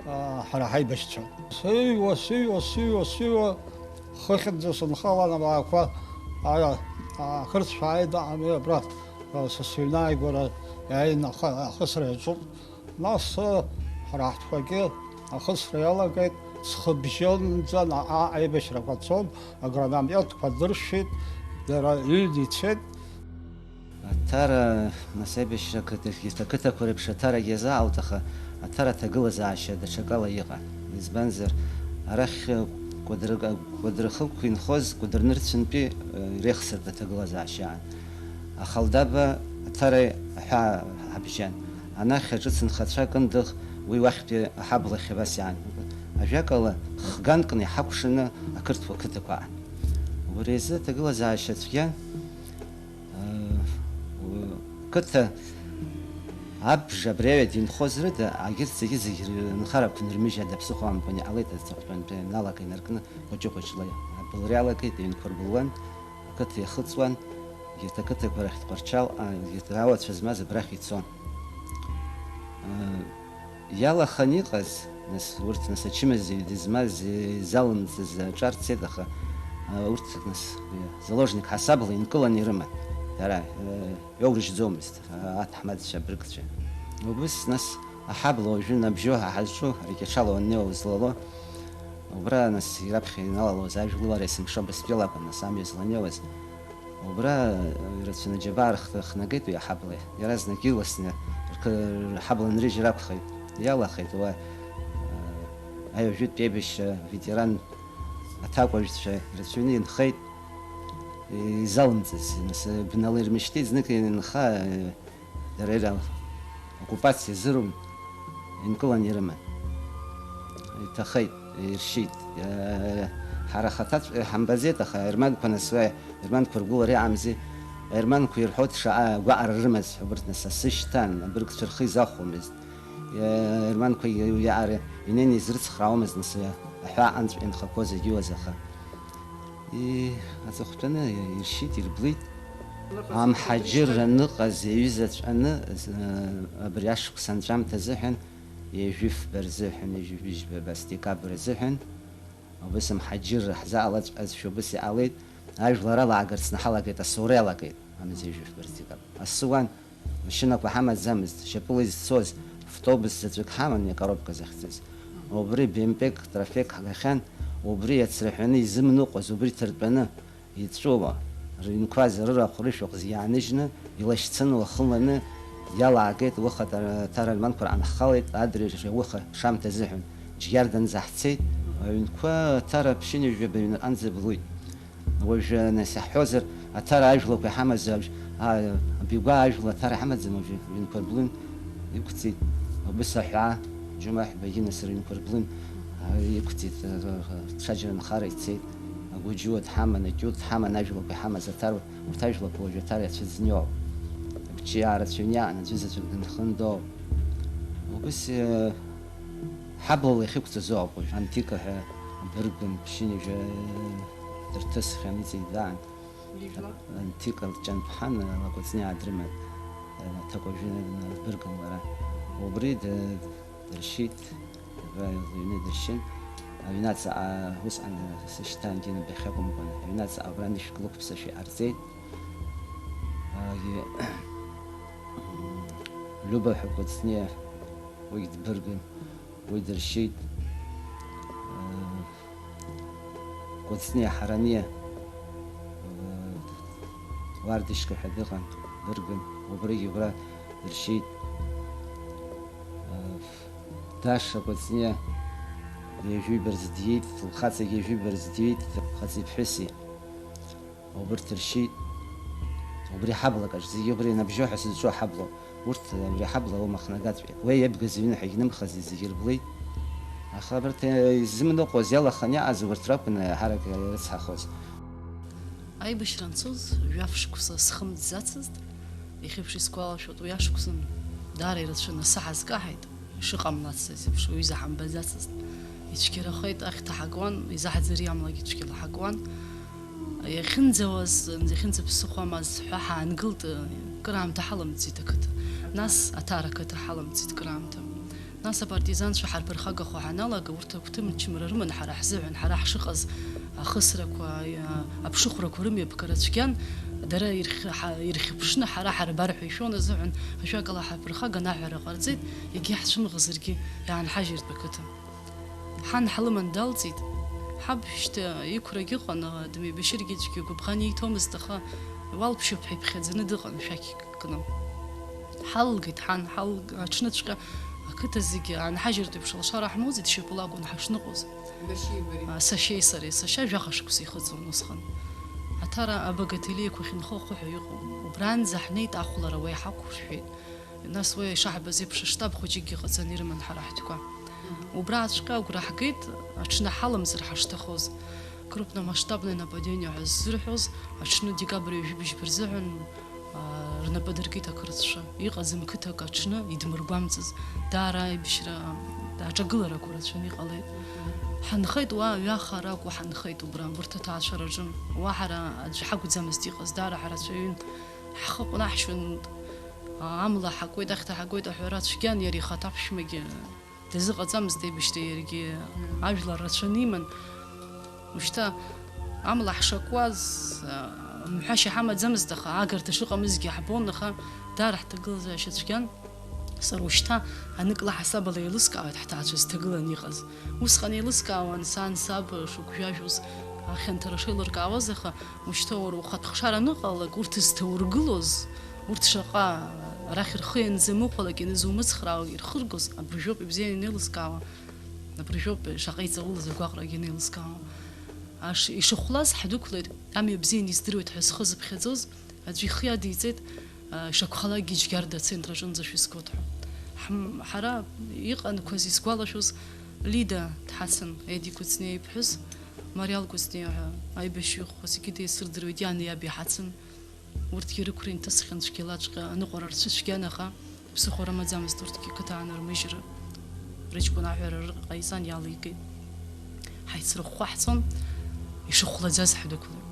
а, ҳара ҳаибашьцәа. Сыҩуа, сыҩуа, сыҩуа, сыҩуа, хыхьынӡа сынхалан, абаақәа, а, а, ақырҭцәа ааит, ами, абра, а, са сыҩны ааигәара иааин аха-, ахысра иаҿуп. Нас, а, ҳара ҳтәқәагьы ахысра иалагеит, схыбжьонӡа наҟ-ааҟ аибашьрақәа цон, аграномиотқәа дыршәит, дара ҩны ицеит. Аҭара, нас аибашьра ақыҭахьгьы, ақыҭақәа реиԥш аҭарагьы иазаалт, аха аҭара аҭагылазаашьа даҽакала иҟан. Избанзар, арахь, Кәыдры-, Кәыдры хықәқәа инхоз Кәыдры нырцәынтәи, э, ирехсырт аҭагылазаашьа аан. Ахалдаба Ҭара аҳәаа ҳабжьан. Анахь аҿыц нхацәа кындыӷ уи уахьтәи аҳаблахь абас иаан. Ажәакала, хганкны иҳакәшаны ақырҭуа қыҭақәа аан. Убри азы аҭагылазаашьа цәгьан. Э, у-, қыҭа абжа абри аҩада инхоз рыда, агьырҭ зегьы, зегьы рынхарақәа нырмыжьаӡа ԥсыхәа амкәан иҟалеит, аҵыхәтәантәи аҩналага инаркны хәыҷы-хәыҷла абылра иалагеит, ҩынқәа рбылуан, ақыҭа иахыҵуан, егьырҭ ақыҭақәа рахьтә Ҟәарчал, а, егьырҭ ауацәа змаз абрахь ицон. Э, Иалахан иҟаз, нас, урҭ, нас, ачымазаҩ дызмаз, изалымҵыз аҿар цеит, аха, а, урҭ, нас, заложник ҳасабла инкыланы ирыман. Дара, э, иоурыжьӡомызт, а, аҭаҳмадцәа, абыргцәа. Убыс, нас, аҳабла уажәы набжьо ҳа ҳазҿу, аркьаҿала уаннеиуа узлало, убра, нас, ираԥхьа иналалоз ажәлар есымша Бастрел акәын, нас, амҩа зланеиуаз. Убра, э, ирацәаны аџьабаа рых-, рыхнагеит уи аҳабла. Иаразнак иласны ркы-, рҳабла нрыжьыр акәхеит. Иалахеит уа, э, аҩажәытә еибашьра ветеран аҭакәажәцәа ирацәаҩны инхеит. Изалымҵыз, нас, э, бнала ирмышьҭит, знык инха, э, Дара ира оккупациа зырым инкылан ирыман. Иҭахеит, иршьит. Э, ҳара хаҭаҵәҟьа ҳамбаӡеит, аха аерманқәа нас уа, аерманқәа ргәылара иаамзи, аерманқәа ирҳәоит шаҟа гәаҟра рымаз ҳәа, убырҭ нас асы шьҭан, абыргцәа рхы изахәомызт. Э, аерманқәа иаара инеины изрыцхраауамызт нас аҳәаа анҵәҟьа инхақәоу зегьы уазаха. И-, аҵыхәтәаны иршьит, ирблит. Амҳаџьырра аныҟаз иаҩызаҵәҟьаны, з-, абри ашықәс анҵәамҭа азыҳәан, ҩажәифба рзыҳәан, ҩажәи жәба абас декабр азыҳәан, убыс амҳаџьырра ҳзаалаҵәҟьазшәа убыс иҟалеит, ажәлар алаагарц наҳалагеит, асоура иалагеит, амза ҩажәифба рзы декабр. Асы уан, машьынақәа ҳамаӡамызт, шьапыла изцоз автобус заҵәык ҳаман, икоробка захьӡыз. Убри бемпек, трафек ҳгахьан, убри иацраҳәаны изымныҟәоз, убри ҭыртәаны иҵәуо, рыҩнқәа рырахә, рышәахә зегьы ааныжьны, илашьцаны уахынланы иалаагеит, уаха Тара-, Тара Альманқәа рҟны ҳхалеит, адырҩаҽа уаха шамҭа азыҳәан, Џьгьарданӡа ҳцеит, аҩнқәа Тара ԥшьынҩажәаба ҩныҟанӡа блуит. Уажәы, нас, иаҳҳәозар, Аҭара ажәлақәа иҳамаз, а, Бигәаа ажәла Аҭара иҳамаӡам уажәы, ҩынқәа рблын иқәҵит. Убыс аҳәаа, џьумаҳәбагьы, нас, рыҩнқәа рблын, а, иқәҵит, а, а, ҽаџьара нхара ицеит. Агәыџьуа дҳаман, акьур дҳаман, ажәлақәа иҳамаз Аҭара, урҭ ажәлақәа уажәы Аҭара иацәыӡны иоуп. Абҿиаа рацәаҩны иаан аӡәы заҵәык дынхындоуп. Убыс, э, ҳаблала иахьықәҵазо ауп уажә. Антика ҳәа абыргын ԥшьынҩажәа дырҭысхьан, иҵегь даан. Антика лҷанԥҳан Лакәаҵниаа дрыман, аҭакәажәы лбыргын лара. Убри д-, дыршьит, абра лыҩны дыршьын. Аҩнаҵаҟа усҟан сышьҭан Гена дәахьакәымкәан, аҩнаҵаҟа абра нышәк лықәԥсашәа иҟарҵеит. Агьы, Люба ҳәа Кәаҵниа уигь дбыргын, уи дыршьит. Кәаҵниа Ҳарани, Уардышька ҳәа дыҟан, дыргын, убригь убра дыршьит. Даша Кәаҵниа ҩажәи бырза диит, лхаҵагьы ҩажәи бырза диит, хаҵеи ԥҳәыси. Убырҭ ршьит. Убри ҳаблак аҿ, зегьы убри ианабжьо ҳәа сызҿу аҳаблоуп. Урҭ абри аҳабла аума хнагаҵәҟьа. Уи иабгаз аҩны ҳәа игьнымхаӡеит, зегьы ирблит. Аха абарҭ, э, изымныҟәоз, иалаханы иааз убарҭ ракәын, э, ҳарак ирыцҳахоз. Аибашьра анцоз, жәаф шықәса схы мӡацызт. Иахьеиԥш исгәалашәоит, уи ашықәсан даара ирацәаны саҳа зкаҳаит. Ишыҟамлацыз еиԥш, уаҩы изаҳамбаӡацызт. Ицәгьарахеит, ахьҭа ҳакуан, изаҳаӡыр иамлагьы цәгьала ҳакуан. Иахьынӡауаз, иахьынӡаԥсыхәамаз ҳәа ҳаангылт, кыраамҭа ҳаламӡит ақыҭа. Нас Аҭара ақыҭа ҳаламӡит кыраамҭа. Нас апартизанцәа ҳарԥырхагахо ҳаналага, урҭ агәҭымчымра рыман ҳара ҳзыҳәан, ҳара ҳшыҟаз ахысрақәа, аԥшыхәрақәа рымҩаԥгара цәгьан, дара ирхь-, ҳа-, ирхьыԥшны ҳара ҳарбар ҳәа ишәон азыҳәан, ажәакала, ҳаԥырхаган аҳәара ҟарҵеит, егьи ҳцәымӷзаргьы иаанҳажьыртә ақыҭа. Ҳан ҳлыман далҵит. Ҳаб шьҭа иқәрагь ыҟан, дмеибашьыргьы ицәгьа гәыбӷан ииҭомызт, аха уалԥшьоуп ҳәа иԥхьаӡаны дыҟан шәақь кны. Ҳалгеит ҳан, ҳалг-, аҽныҵәҟьа ақыҭа зегьы аанҳажьыртә еиԥш алшара ҳмоуӡеит, шьапыла акәын ҳашныҟәоз. Сашьеи бареи? А, сашьеи сареи, сашьа жәаха шықәса ихыҵуан усҟан. Ҳҭара абогателиақәа ахьынхо ахәы ҳәа иҟоуп. Убранӡа ҳнеит, ахәлара уа иҳақәыршәеит. Нас уа ишаҳбаз еиԥш, аштаб хәыҷыкгьы ҟаҵаны ирыман ҳара ҳтәқәа. Убраҵәҟьа агәра ҳгеит, аҽны ҳаламзар ҳашҭахоз. Крупномасштабное нападение ҳәа ззырҳәоз, аҽны декабрь ҩажәи быжьба рзыҳәан, аа, рнапы дыркит ақырҭцәа. Иҟаӡам қыҭак аҽны идмыргәамҵыз. Даара аибашьра, аҿагыларақәа рацәаны иҟалеит. Ҳанхеит уа, ҩаха ракәу ҳанхеит убра, урҭ аҭаацәараҿы. Уа ҳара аӡә ҳакәӡамызт иҟаз, даара ҳрацәаҩын. Ҳхы ҟәнаҳшьон, амла ҳакуеит, ахьҭа ҳагоит аҳәара цәгьан, иара ихаҭа аԥшәмагьы дазыҟаҵамызт аибашьра иаргьы, ажәлар рацәаны иман. Ушьҭа амла ҳшакуаз, а, мҳәашьа ҳамаӡамызт, аха агарҭа шыҟамызгьы ҳбон, аха даара ҳҭагылазаашьа цәгьан. Сара ушьҭа анык лаҳасабала еилыскаауеит ҳҭаацәа зҭагыланы иҟаз. Усҟан еилыскаауан сан, саб шыгәжәажәоз, ахьанҭара шеилыркаауаз, аха ушьҭа уара ухатә хшара аныҟалалак, урҭ зҭаургылоз, урҭ шаҟа арахь рхы ианзамыхәалак, ианызумыцхраауа ирхыргоз, абыржәоуп ибзианы инеилыскаауа, абыржәоуп шаҟа иҵаулаз агәаҟрагьы инеилыскаауа. Аш-, ишыхәлаз ҳдәықәлеит, амҩа бзианы издыруеит ҳәа зхы зыԥхьаӡоз аӡәы ихы иадиҵеит, а, ишакәхалакгьы Џьгьарда ацентр аҿынӡа шәызгоит ҳәа. Ҳм-, ҳара иҟанқәаз исгәалашәоз, Лида дҳацын, Еди Кәыҵниа иԥҳәыс, Мариал Кәыҵниа ҳәа аибашьҩы ихәыҷы зегьы деицырдыруеит, иани иаби ҳацын. Урҭгьы рықәра инҭысхьан цәгьалаҵәҟьа, аныҟәара рцәыцәгьан, аха ԥсыхәа рымаӡамызт урҭгьы, қыҭа аанырмыжьра рыҷкәын аҳәара ры-, ҟаиҵан иалеигеит. Ҳаицрыхәхәа ҳцон, ишыхәлаӡаз ҳдәықәлеит.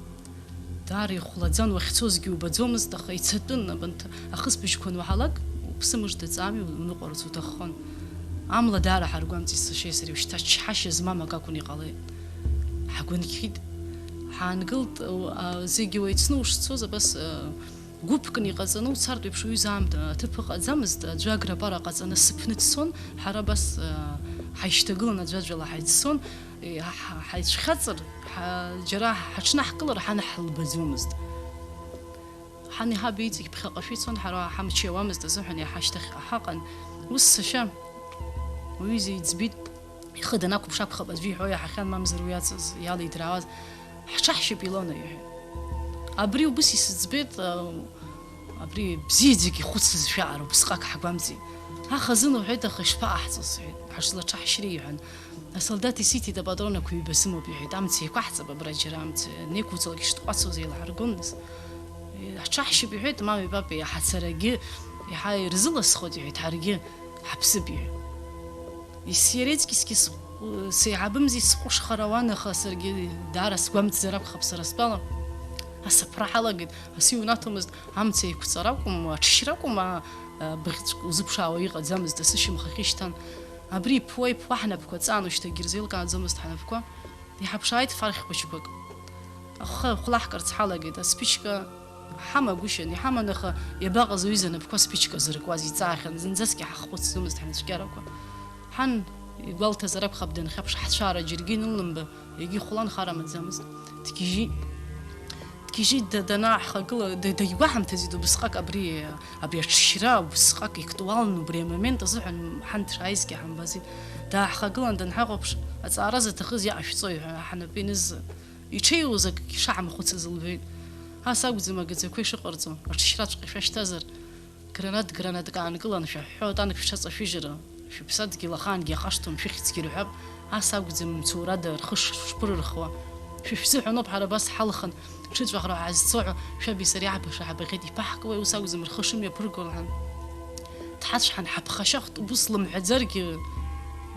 Даара ихәлаӡан, уахьцозгьы убаӡомызт, аха ицатәын, абанҭ ахысбыжьқәа ануаҳалак, уԥсы мыжда ҵаами, уныҟәарц уҭаххон. Амла даара ҳаргәамҵит сашьеи сареи, ушьҭа чҳашьа змам акы акәын иҟалеит. Ҳагәынқьит, ҳаангылт, а, зегьы уеицны ушцоз, абас, а, гәыԥкны иҟаҵаны уцартә еиԥш уҩыза аамҭа аҭыԥ ыҟаӡамызт, аӡәы аграпара ҟаҵаны сыԥны дцон, ҳара абас, а, ҳаишьҭагылан аӡәаӡәала ҳаиццон, е, ҳа-, ҳа-, ҳаицәхьаҵыр, ҳа-, џьара ҳаҽнаҳкылар ҳан ҳлбаӡомызт. Ҳан иҳаб иҵегь ԥхьаҟа шәицон, ҳара ҳамч иауамызт азыҳәан иаҳашьҭахь ҳаҟан. Ус сашьа уҩыза иӡбит, ихы данақәыԥш акәхап аӡәы иҳәо иаҳахьан, мамзар уи ацыз иалидраауаз, ҳҽаҳшьып, Илона, иҳәеит. Абри убыс исыӡбеит, а, абри бзиаӡак ихәыцыз шәаара убысҟак ҳгәамҵит. Ахазын уҳәеит, аха ишԥаҟаҳҵо, сҳәеит, ҳазлаҽаҳшьри, иҳәан. Асолдаҭ исиҭеит апатронақәа ҩба сымоуп, иҳәеит, амца еиқәаҳҵап абра џьара, амца анеиқәуҵалак ишҭҟәацуаз еилаҳаргондаз. Ҳҽаҳшьып, иҳәеит, мамеи папеи ҳацарагьы иҳа ирзыласхоит, иҳәеит, ҳаргьы ҳаԥсып, иҳәеит. Ис-, иара иҵкьысгьы сҟ-, сеиҳабымзи сҟәышхара ауан, аха саргьы даара сгәамҵзар акәхап сара стәала. Ас аԥра ҳалагеит, асы иунаҭомызт, амца еиқәҵара акәым, аҽшьра акәым, а, а, быӷьҵәк узыԥшаауа иҟаӡамызт, асы шьамхахьы ишьҭан. Абри иԥуа, иԥуа ҳнапқәа ҵаан, ушьҭагьы ирзеилкааӡомызт ҳнапқәа. Иҳаԥшааит фархь хәыҷқәак. Ахы ахәлаҳкырц ҳалагеит, аспичка ҳамагәышьан, иҳаман, аха иабаҟаз уҩыза напқәа спичка зыркуаз, иҵаахьан, зынӡаскгьы ҳаххәыцӡомызт ҳнацәкьарақәа. Ҳан игәалҭазар акәхап, данхьаԥш, ҳцәаара џьаргьы иныллымба, егьи хәлан хар амаӡамызт. Дгьежьит. Дгьежьит, да-, данааҳхагыла, да-, дагьгәаҳамҭаӡеит убысҟак абри, абри аҽшьра, убысҟак иактуалны убри амомент азыҳәан ҳан дшааизгьы ҳамбаӡеит. Дааҳхагылан данҳахәаԥш, аҵаара заҭахыз иаҟашәҵои ҳәа ҳнапы иныз, иҽеиуаз акгьы шаҳамхәыцыз лбеит. Ас акәӡам агаӡақәа ишыҟарҵо, аҽшьраҵәҟьа шәашьҭазар, гранат гранатк аанкылан шәаҳәҳәо, атанк шәҽаҵашәыжьыр, шәыԥсадгьыл ахаангьы иахашҭуам, шәыхьӡгьы рҳәап, ас акәӡам мцоурада рхы ш-, шԥырырхуа. Шәа шәзыҳәаноуп ҳара абас ҳалхын, ҽыҵәахра ҳазцо ҳәа, шәаби сареи аҳбаша ҳабахьеит, иԥаҳкуеи, ус акәӡам рхы шымҩаԥырго лҳәан. Дҳацәҳан, ҳаԥхашьахт, убыс лымҳәаӡаргьы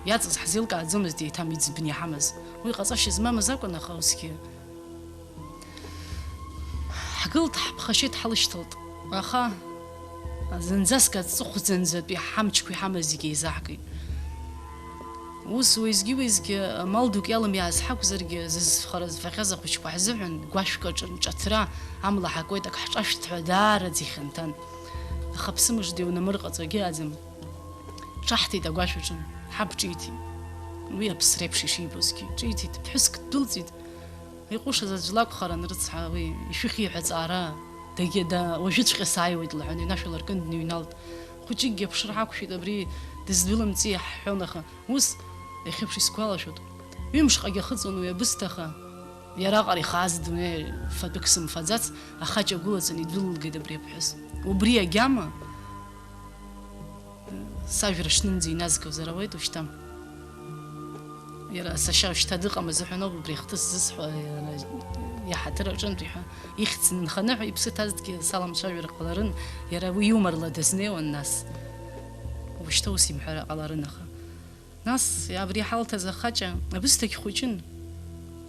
иаҵаз ҳзеилкааӡомызт еиҭам иӡбны иҳамаз. Уи ҟаҵашьа змамыз акәын, аха усгьы. Ҳгылт, ҳԥхашьеит, ҳлышьҭалт. Аха зынӡаск аҵыхәӡанӡатәи ҳамчқәа иҳамаз зегьы еизаҳгеит. Ус уеизгьы-уеизгьы мал дук иалымиааз ҳакәзаргьы, зызфхара зфахьаз ахәыҷқәа ҳзыҳәан гәашәк аҿы нҿаҭра амла ҳакуеит, ак ҳҿашәҭ ҳәа даараӡа ихьанҭан. Аха аԥсымыжда иунамырҟаҵо егьыҟаӡам. Ҿаҳҭит агәашә аҿы, ҳаб ҿиҭит. Уи аԥсра еиԥш ишибозгьы ҿиҭит, ԥҳәыск ддәылҵит. Иҟәышыз аӡә лакәхарын, рыцҳа, уи ишәыхьи ҳәа аҵаара, дагьа-, да-, уажәыҵәҟьа сааиуеит, лҳәан, инашәа ларкын дныҩналт. Хәыҷыкгьы аԥшра ҳақәшәеит, абри дыздәылымҵи ҳҳәон, аха ус, иахьеиԥш исгәалашәоит. Ҩымшҟагьы ахыҵуан уи абысҭа, аха Иара аҟара ихааз дунеи фатәык сымфаӡац, ахаҷ агәылаҵан идәылылгеит абри аԥҳәыс. Убри агьама, сажәра шнымӡа иназгозар ауеит ушьҭа. Иара сашьа ушьҭа дыҟам азыҳәан ауп убри ахҭыс зысҳәо, иара иҳаҭыр аҿынтә иҳәа, ихьӡ нханы ҳәа иԥсы ҭазҭгьы саламцәажәар ҟаларын, иара уи иумарла дазнеиуан нас. Ушьҭа ус имҳәар ҟаларын аха. Нас абри иҳалҭаз ахаҷа абысҭагь хәыҷын.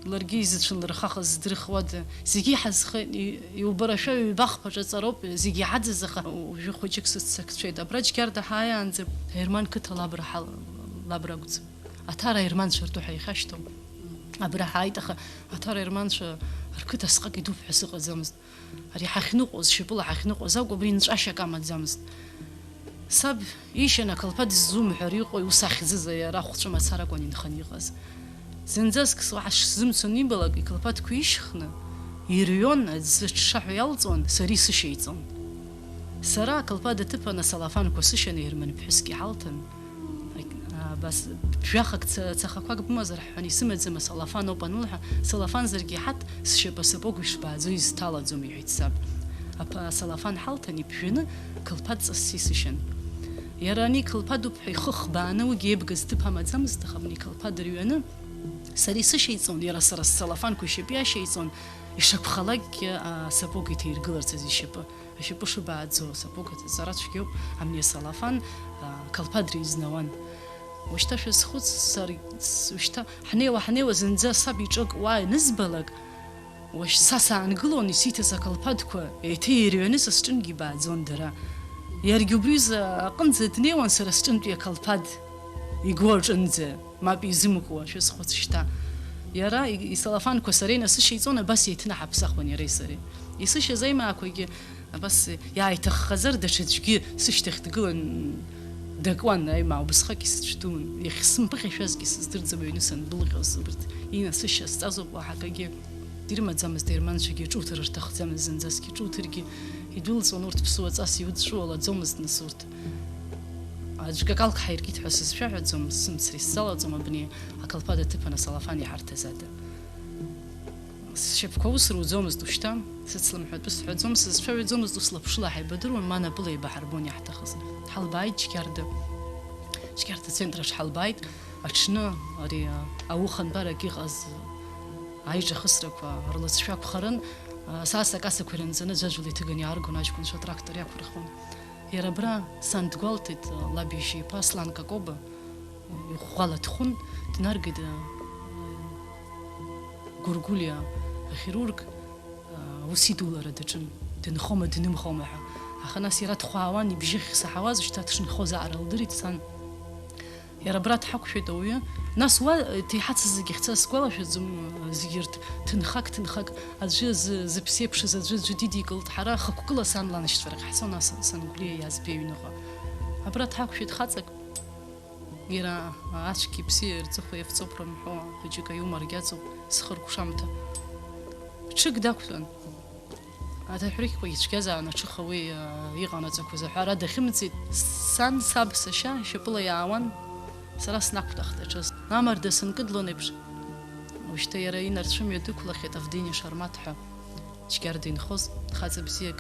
Ларгьы изыцәын лырхахыз здырхуада. Зегьы иҳазхеит, и-, иубарашәа ҩба-хԥа ҿаҵароуп, зегьы иҳаӡыз, аха уажәы хәыҷык сыццакцәеит. Абра Џьгьарда ҳааиаанӡа Аерман қыҭа лабра ҳал-, лабра акәӡам. Аҭара аерманцәа ртәы ҳәа ихьашьҭоуп. Абра ҳааит, аха аҭара аерманцәа рқыҭа асҟак идуп ҳәа сыҟаӡамызт. Ари ҳахьныҟәоз, шьапыла ҳахьныҟәоз акәу, абри нҵәашьак амаӡамызт. Саб ишьан ақалԥа дыззумҳәар иҟои, ус ахьӡыз ари ара хәҵәы мацаракәан инханы иҟаз. Зынӡаск уаҳа сшзымцо анибалак, иқалԥадқәа ишьхны, ирҩон, аӡы ҽҽаҳәа иалҵуан, сара исышьа иҵон. Сара ақалԥад аҭыԥан асалафанқәа сышьан, аерман ԥҳәыск иҳалҭан. Ак-, абас, жәахак ца-, цахақәак бымазар ҳҳәан, исымаӡам асалафан ауп анылҳәа, салафанзаргьы иҳаҭ, сшьапы асапог ишбааӡо изҭалаӡом, иҳәеит саб. Аԥа-, асалафан ҳалҭан, иԥжәаны, қылԥа дҵассы исышьан. Иара ани қылԥа дуп ҳәа ихы хбааны уигьы еибгаз ҭыԥ амаӡамызт, аха абни қылԥа дырҩаны, сара исышьа иҵон, иара сара ссалафанқәа ишьапы иашьа иҵон, ишакәхалакгьы, асапог иҭаиргыларц азы ишьапы. Ашьапы шыбааӡо, сапог аҵара цәгьоуп, амни асалафан, а, қалпадра изнауан. Ушьҭа шәазхәыц, сар-, с-, ушьҭа ҳнеиуа, ҳнеиуа зынӡа саб иҿы акуа ианызбалак, уашь са саангылон, исиҭаз ақалԥадқәа еиҭа ирҩаны са сҿынгьы ибааӡон дара. Иаргьы убри изы аҟынӡа днеиуан сара сҿынтәи ақалԥад игәы аҿынӡа. Мап изымкуа, шәазхәыц шьҭа. Иара и-, исалафанқәа сара инасышьа иҵон, абас еиҭнаҳаԥсахуан иареи сареи. Исышьаз аимаақәагьы абас иааиҭаххазар, даҽаӡәгьы сышьҭахь дгылан дакуан, аимаа убысҟак исыцәдуун. Иахьсымԥыхьашәазгьы сыздырӡом, аҩны сандәылҟьоз, убарҭ инасышьа сҵазоуп, уаҳа акагьы ирымаӡамызт, аерманцәагьы ҿуҭыр рҭахӡамызт зынӡаскгьы, ҿуҭыргьы идәылҵуан, урҭ ԥсуаҵас иудҵәуалаӡомызт, нас урҭ. Аӡәгьы акалк ҳаиркит ҳәа сызшәаҳәаӡом, сымцра исзалаҵом абни ақалԥад аҭыԥан асалафан иҳарҭаз ада. Сшьапқәа ус руӡомызт ушьҭа, сыцламҳәатәы сҳәаӡом, сызцәаҩаӡомызт, ус лаԥшыла ҳаибадыруан, ма напыла еибаҳарбон иаҳҭахыз. Ҳалбааит Џьгьарда. Џьгьарда ацентрахь ҳалбааит, аҽны ари, а, аухантәарак иҟаз аиҿахысрақәа рлыҵшәа акәхарын, а, сас акассақәа ирынҵаны ӡәаӡәала иҭыганы иааргон аҷкәынцәа атрактор иақәырхуан. Иара абра сан дгәалҭеит, лаб иашьеиԥа Аслан Какоба, иӷәӷәала дхәын, днаргеит, Гәыргәлиа ахирург, ус идулара даҿын, дынхома, днымхома ҳәа. Аха нас иара дхәаауан, ибжьы ахьсаҳауаз, шьҭа дшынхоз аҟара лдырит сан. Иара абра дҳақәшәеит ауаҩы. Нас уа, э, ҭеиҳацыз зегьы ахьцаз сгәалашәаӡом, э, зегьы рҭ-, ҭынхак, ҭынхак, аӡәы зы-, зыԥсы еиԥшыз аӡәы, аӡәы дидикылт. Ҳара хықәкыла сан ланшьцәа рахь ҳцон, ас-, Сангәлиа иаазбеи аҩныҟа. Абра дҳақәшәеит хаҵак. Иара ацәгьеи ԥси рҵыхәа иафҵоуп рымҳәо, хәыҷык аиуморгьы аҵоуп, схыркәшамҭа. Ҽык дақәтәан. Аҭаҳәрыхьқәа ицәгьазаан аҽыха уи, а, иҟанаҵақәаз аҳәара дахьымӡеит. Сан, саб, сашьа шьапыла иаауан, сара снақәтәахт аҽыз. Амарда сынкыдлон еиԥш, ушьҭа иара инарцәымҩа дықәлахьеит Авдени Шармаҭ ҳәа, Џьгьарда инхоз, хаҵа бзиак.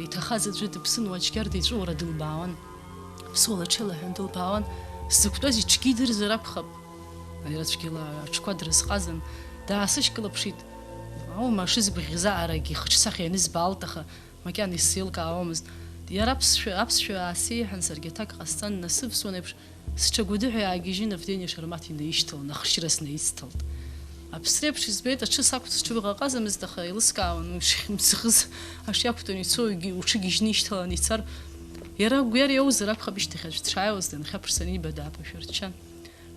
Иҭахаз аӡәы дыԥсын, уа Џьгьарда иҵәыуара дылбаауан. Ԥсуала ҽеилаҳәан дылбаауан, сзықәтәаз иҽгьы идырзар акәхап. Иара цәгьала аҽқәа дрызҟазан, даасышьклаԥшит. Аума шызбӷьыз аарагьы ихаҿсахьа ианызбаалт, аха макьана исзеилкаауамызт. Иара аԥсшәа, аԥсшәа аасеиҳәан, саргьы аҭак ҟасҵан, насывсуан еиԥш, сҽы агәыдыҳәа иаагьежьын, Авдени Шармаҭ инаишьҭалан, ахшьыра снаицҭалт. Аԥсреиԥш избеит, аҽы сақәҵ-, сҽыбӷаҟазамызт, аха еилыскаауан уи шихьымӡӷыз, ашиақәтәан ицо, егьи уҽыгьежьны ишьҭалан ицар. Иара агәҩар иоузар акәхап, ишьҭахь аӡә дшааиуаз дынхьаԥшӡан, иба дааԥышәырччан.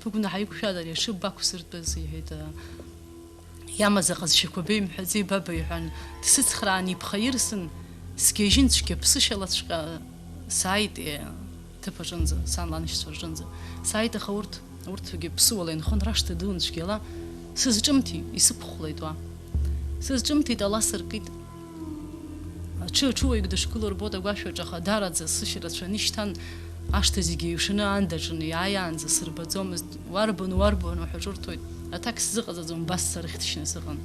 Быгәнаҳа иқәшәада ари аҽы бақәсыртәыз, иҳәеит, а, иамаз аҟазшьақәа беимҳәаӡеи, баба, иҳәан, дсыцхраан ибӷа ирсын, сгьежьын цәгьа ԥсышьалаҵәҟьа сааит, е, ҭыԥ аҿынӡа, сан ланшьцәа рҿынӡа. Сааит, аха урҭ, урҭгьы ԥсуала инхон, рашҭа дуун цәгьала. Сызҿымҭит, исықәхәлеит уа. Сызҿымҭит, ала сыркит. Аҽы, аҽуаҩык дышгылоу рбоит агәашәаҿ, аха даараӡа сышьа рацәаны ишьҭан, ашҭа зегьы еиҩшаны аан даҿын, иааиаанӡа сырбаӡомызт. Уарбан, уарбан уҳәа ҿырҭуеит. Аҭак сзыҟаҵаӡом, убас сарыхьҭшьны сыҟан.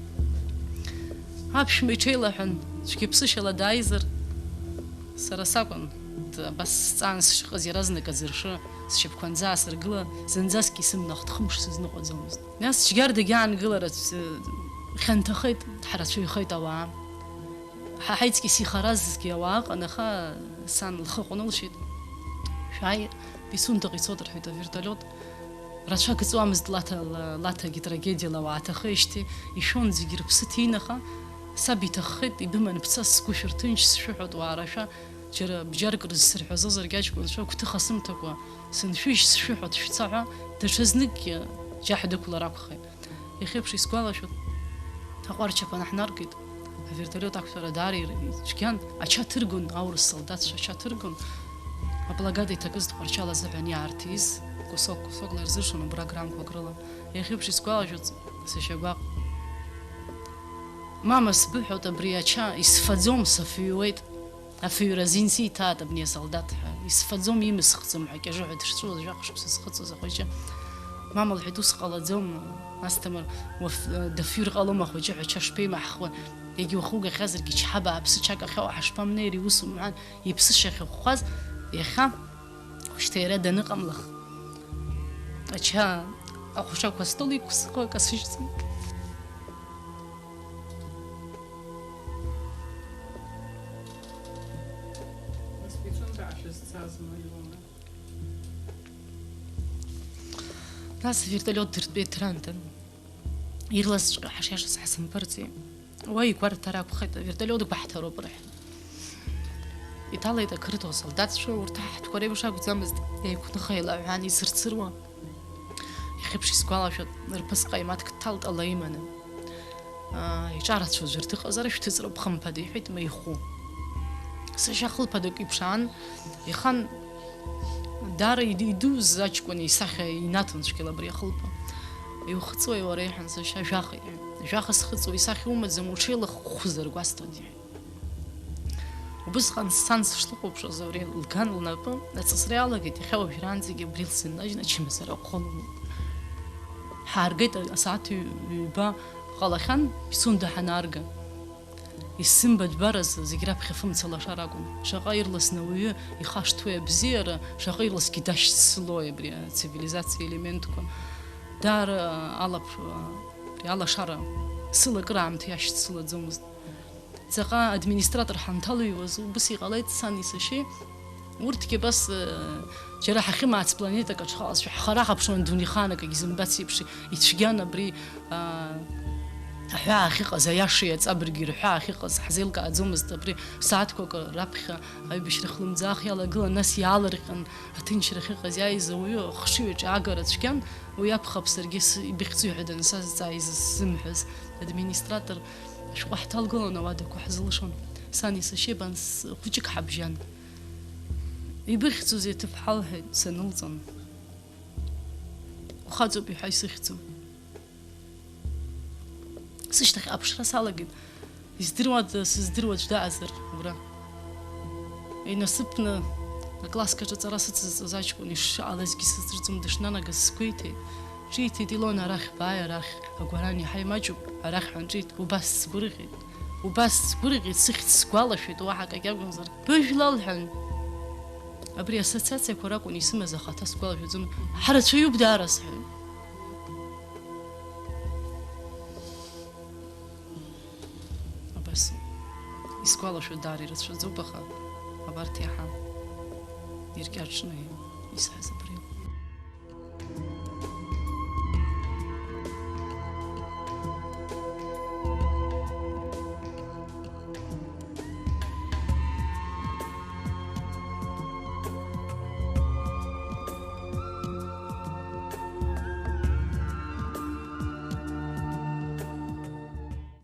Аԥшәма иҽеилаҳәан, цәгьаԥсышьала дааизар, сара сакәын, д-, абас сҵаан сшыҟаз, иаразнак аӡыршы сшьапқәа анӡаасыргыла, зынӡаск исымнахт, хымш сызныҟәаӡомызт. Нас цәгьардагь аангылара ц-, хьанҭахеит, ҳрацәаҩхеит ауаа. Ҳа ҳаиҵкьыс ихаразгьы ауаа ыҟан, аха сан лхы ҟәнылшьит. Шәааи, Пицундаҟа ицот, рҳәеит, авертолиот. Рацәак ыҵуамызт, Лаҭа, Лаҭагьы трагедиала уааҭахеижьҭеи ишәон, зегьы рыԥсы ҭины, аха саб иҭаххеит, ибыман бца, сгәы шәырҭынч, сшәыҳәоит, уаарашәа, џьара бџьарк рызсырҳәазозаргьы аҷкәынцәа гәҭыха сымҭакәа, сыншәыжь, сшәыҳәоит, шәца ҳәа, даҽазныкгьы џьаҳ дықәлар акәхеит. Иахьеиԥш исгәалашәоит, аҟәарчаԥа наҳнаргеит, авертолиот ақәтәара даара ир-, ицәгьан, ача ҭыргон, аурыс солдатцәа ача ҭыргон, аблагада иҭакыз Тҟәарчал азыҳәан иаарҭиз, кусок-кусокла ирзыршон убра граммқәак рыла. Иахьеиԥш исгәалашәоит сашьа гәаҟ. Мама, сбыҳәоит, абри ача исфаӡом, сафыҩуеит. Афыҩра азин сиҭаат абни асолдаҭ ҳәа. Исфаӡом, имысхӡом ҳәа, кьажәаҳәа дышҵәуаз, жәаха шықәса зхыҵуаз ахәыҷы. Мама лҳәеит, ус ҟалаӡом, Асҭамыр, уаф-, дафҩыр ҟалом ахәыҷы ҳәа, ача шԥеимаҳхуа? Егьа ухугахьазаргьы чҳа бааԥсы чак ахьоуа ҳашԥамнеири, ус умҳәан, иԥсы шахьыхәхәаз, иахьа, уажәшьҭа иара даныҟамлах, ача аҟәшақәа астол иқәсхуа касыжьӡом. Нас Пицунда шәызцазма, Илона? Нас авертолиот дыртәеит Ҭрантан. Ирласҵәҟьа ҳашиашаз ҳазымбарҵеи. Уа игәарҭар акәхеит, авертолиот гәаҳҭароуп рҳәеит. Иҭалеит ақырҭуа солдатцәа, урҭ аҳҭқәа реиԥш акәӡамызт, еиқәныха еилаҳәан ицырцыруа. Иахьеиԥш исгәалашәоит, рԥыс ҟаимаҭк дҭалт ала иманы. Аа, иҿарацәоу ӡәыр дыҟазар, шәҭыҵроуп, хымԥада, иҳәеит Меихәы. Сашьа хылԥадак иԥшаан, ихан даара иду-, идуз аҷкәын исахьа инаҭон цәгьала абри ахылԥа. Иухыҵуеи уара, иҳәан сашьа, жәаха, иҳәеит. Жәаха схыҵуа, исахьа умаӡам, уҽеилаххәзар гәасҭоит, иҳәеит. Убысҟан сан сышлыхәаԥшуаз абри лган лнапы аҵысра иалагеит, иахьа уажәраанӡагьы абри лсыннажьны ачымазара ӷәӷәа лымоуп. Ҳааргеит, асааҭ ҩ-, ҩба ҟалахьан, Пицунда ҳанаарга. Исзымбатәбараз зегь раԥхьа фымца лашар акәын. Шаҟа ирласны ауаҩы ихашҭуеи абзиара, шаҟа ирласгьы дашьцылои абри ацивилизациа елементқәа. Даара алаԥ-, абри алашара сыла акыраамҭа иашьцылаӡомызт. Ҵаҟа администратор ҳанҭалыҩуаз убыс иҟалеит, сани сашьеи. Урҭгьы абас, э, џьара ҳахьымаац планетак аҿы ҳаҟазшәа, ҳхара ҳаԥшуан дунеихаан акгьы зымбац еиԥш, ицәгьан абри, а, аҳәаа ахьыҟаз, аиаша иаҵабыргьы рҳәаа ахьыҟаз ҳзеилкааӡомызт, абри сааҭқәак раԥхьа аибашьра хлымӡаах иалагылан, нас иаалырҟьан аҭынчра ахьыҟаз иааиз ауаҩы ахшыҩ аҿы агара цәгьан, уи акәхап саргьы с-, ибыхьӡуи ҳәа дансазҵаа изысзымҳәаз администратор. Ашәҟәы ҳҭалгылон, ауадақәа ҳзылшон. Сани сашьеи бан с-, хәыҷык ҳабжьан. Ибыхьӡузеи аҭыԥҳа лҳәеит санылҵын. Ухаҵоуп иҳәа исыхьӡу. Сышьҭахь аԥшра салагеит. Издыруада, сыздыруа аӡә даҟазар убра. Инасыԥны акласск аҿы аҵара сыцызҵоз аҷкәын ишыҟалазгьы сыздырӡом, дышнанагаз сгәеиҭеит. Ҿиҭит Илона, арахь бааи, арахь агәаран иаҳа имаҷуп, арахь ҳәа нҿит, убас сгәырӷьеит. Убас сгәырӷьеит, сыхьӡ сгәалашәеит, уаҳа акагь акәымзар. Быжәла лҳәан. Абри ассоциациақәа ракәын исымаз ахаҭа сгәалашәаӡом. Ҳрацәаҩуп даара сҳәоит. Абас исгәалашәо даара ирацәаӡоуп, аха абарҭ иаҳа иркьаҿны исҳәаз абри.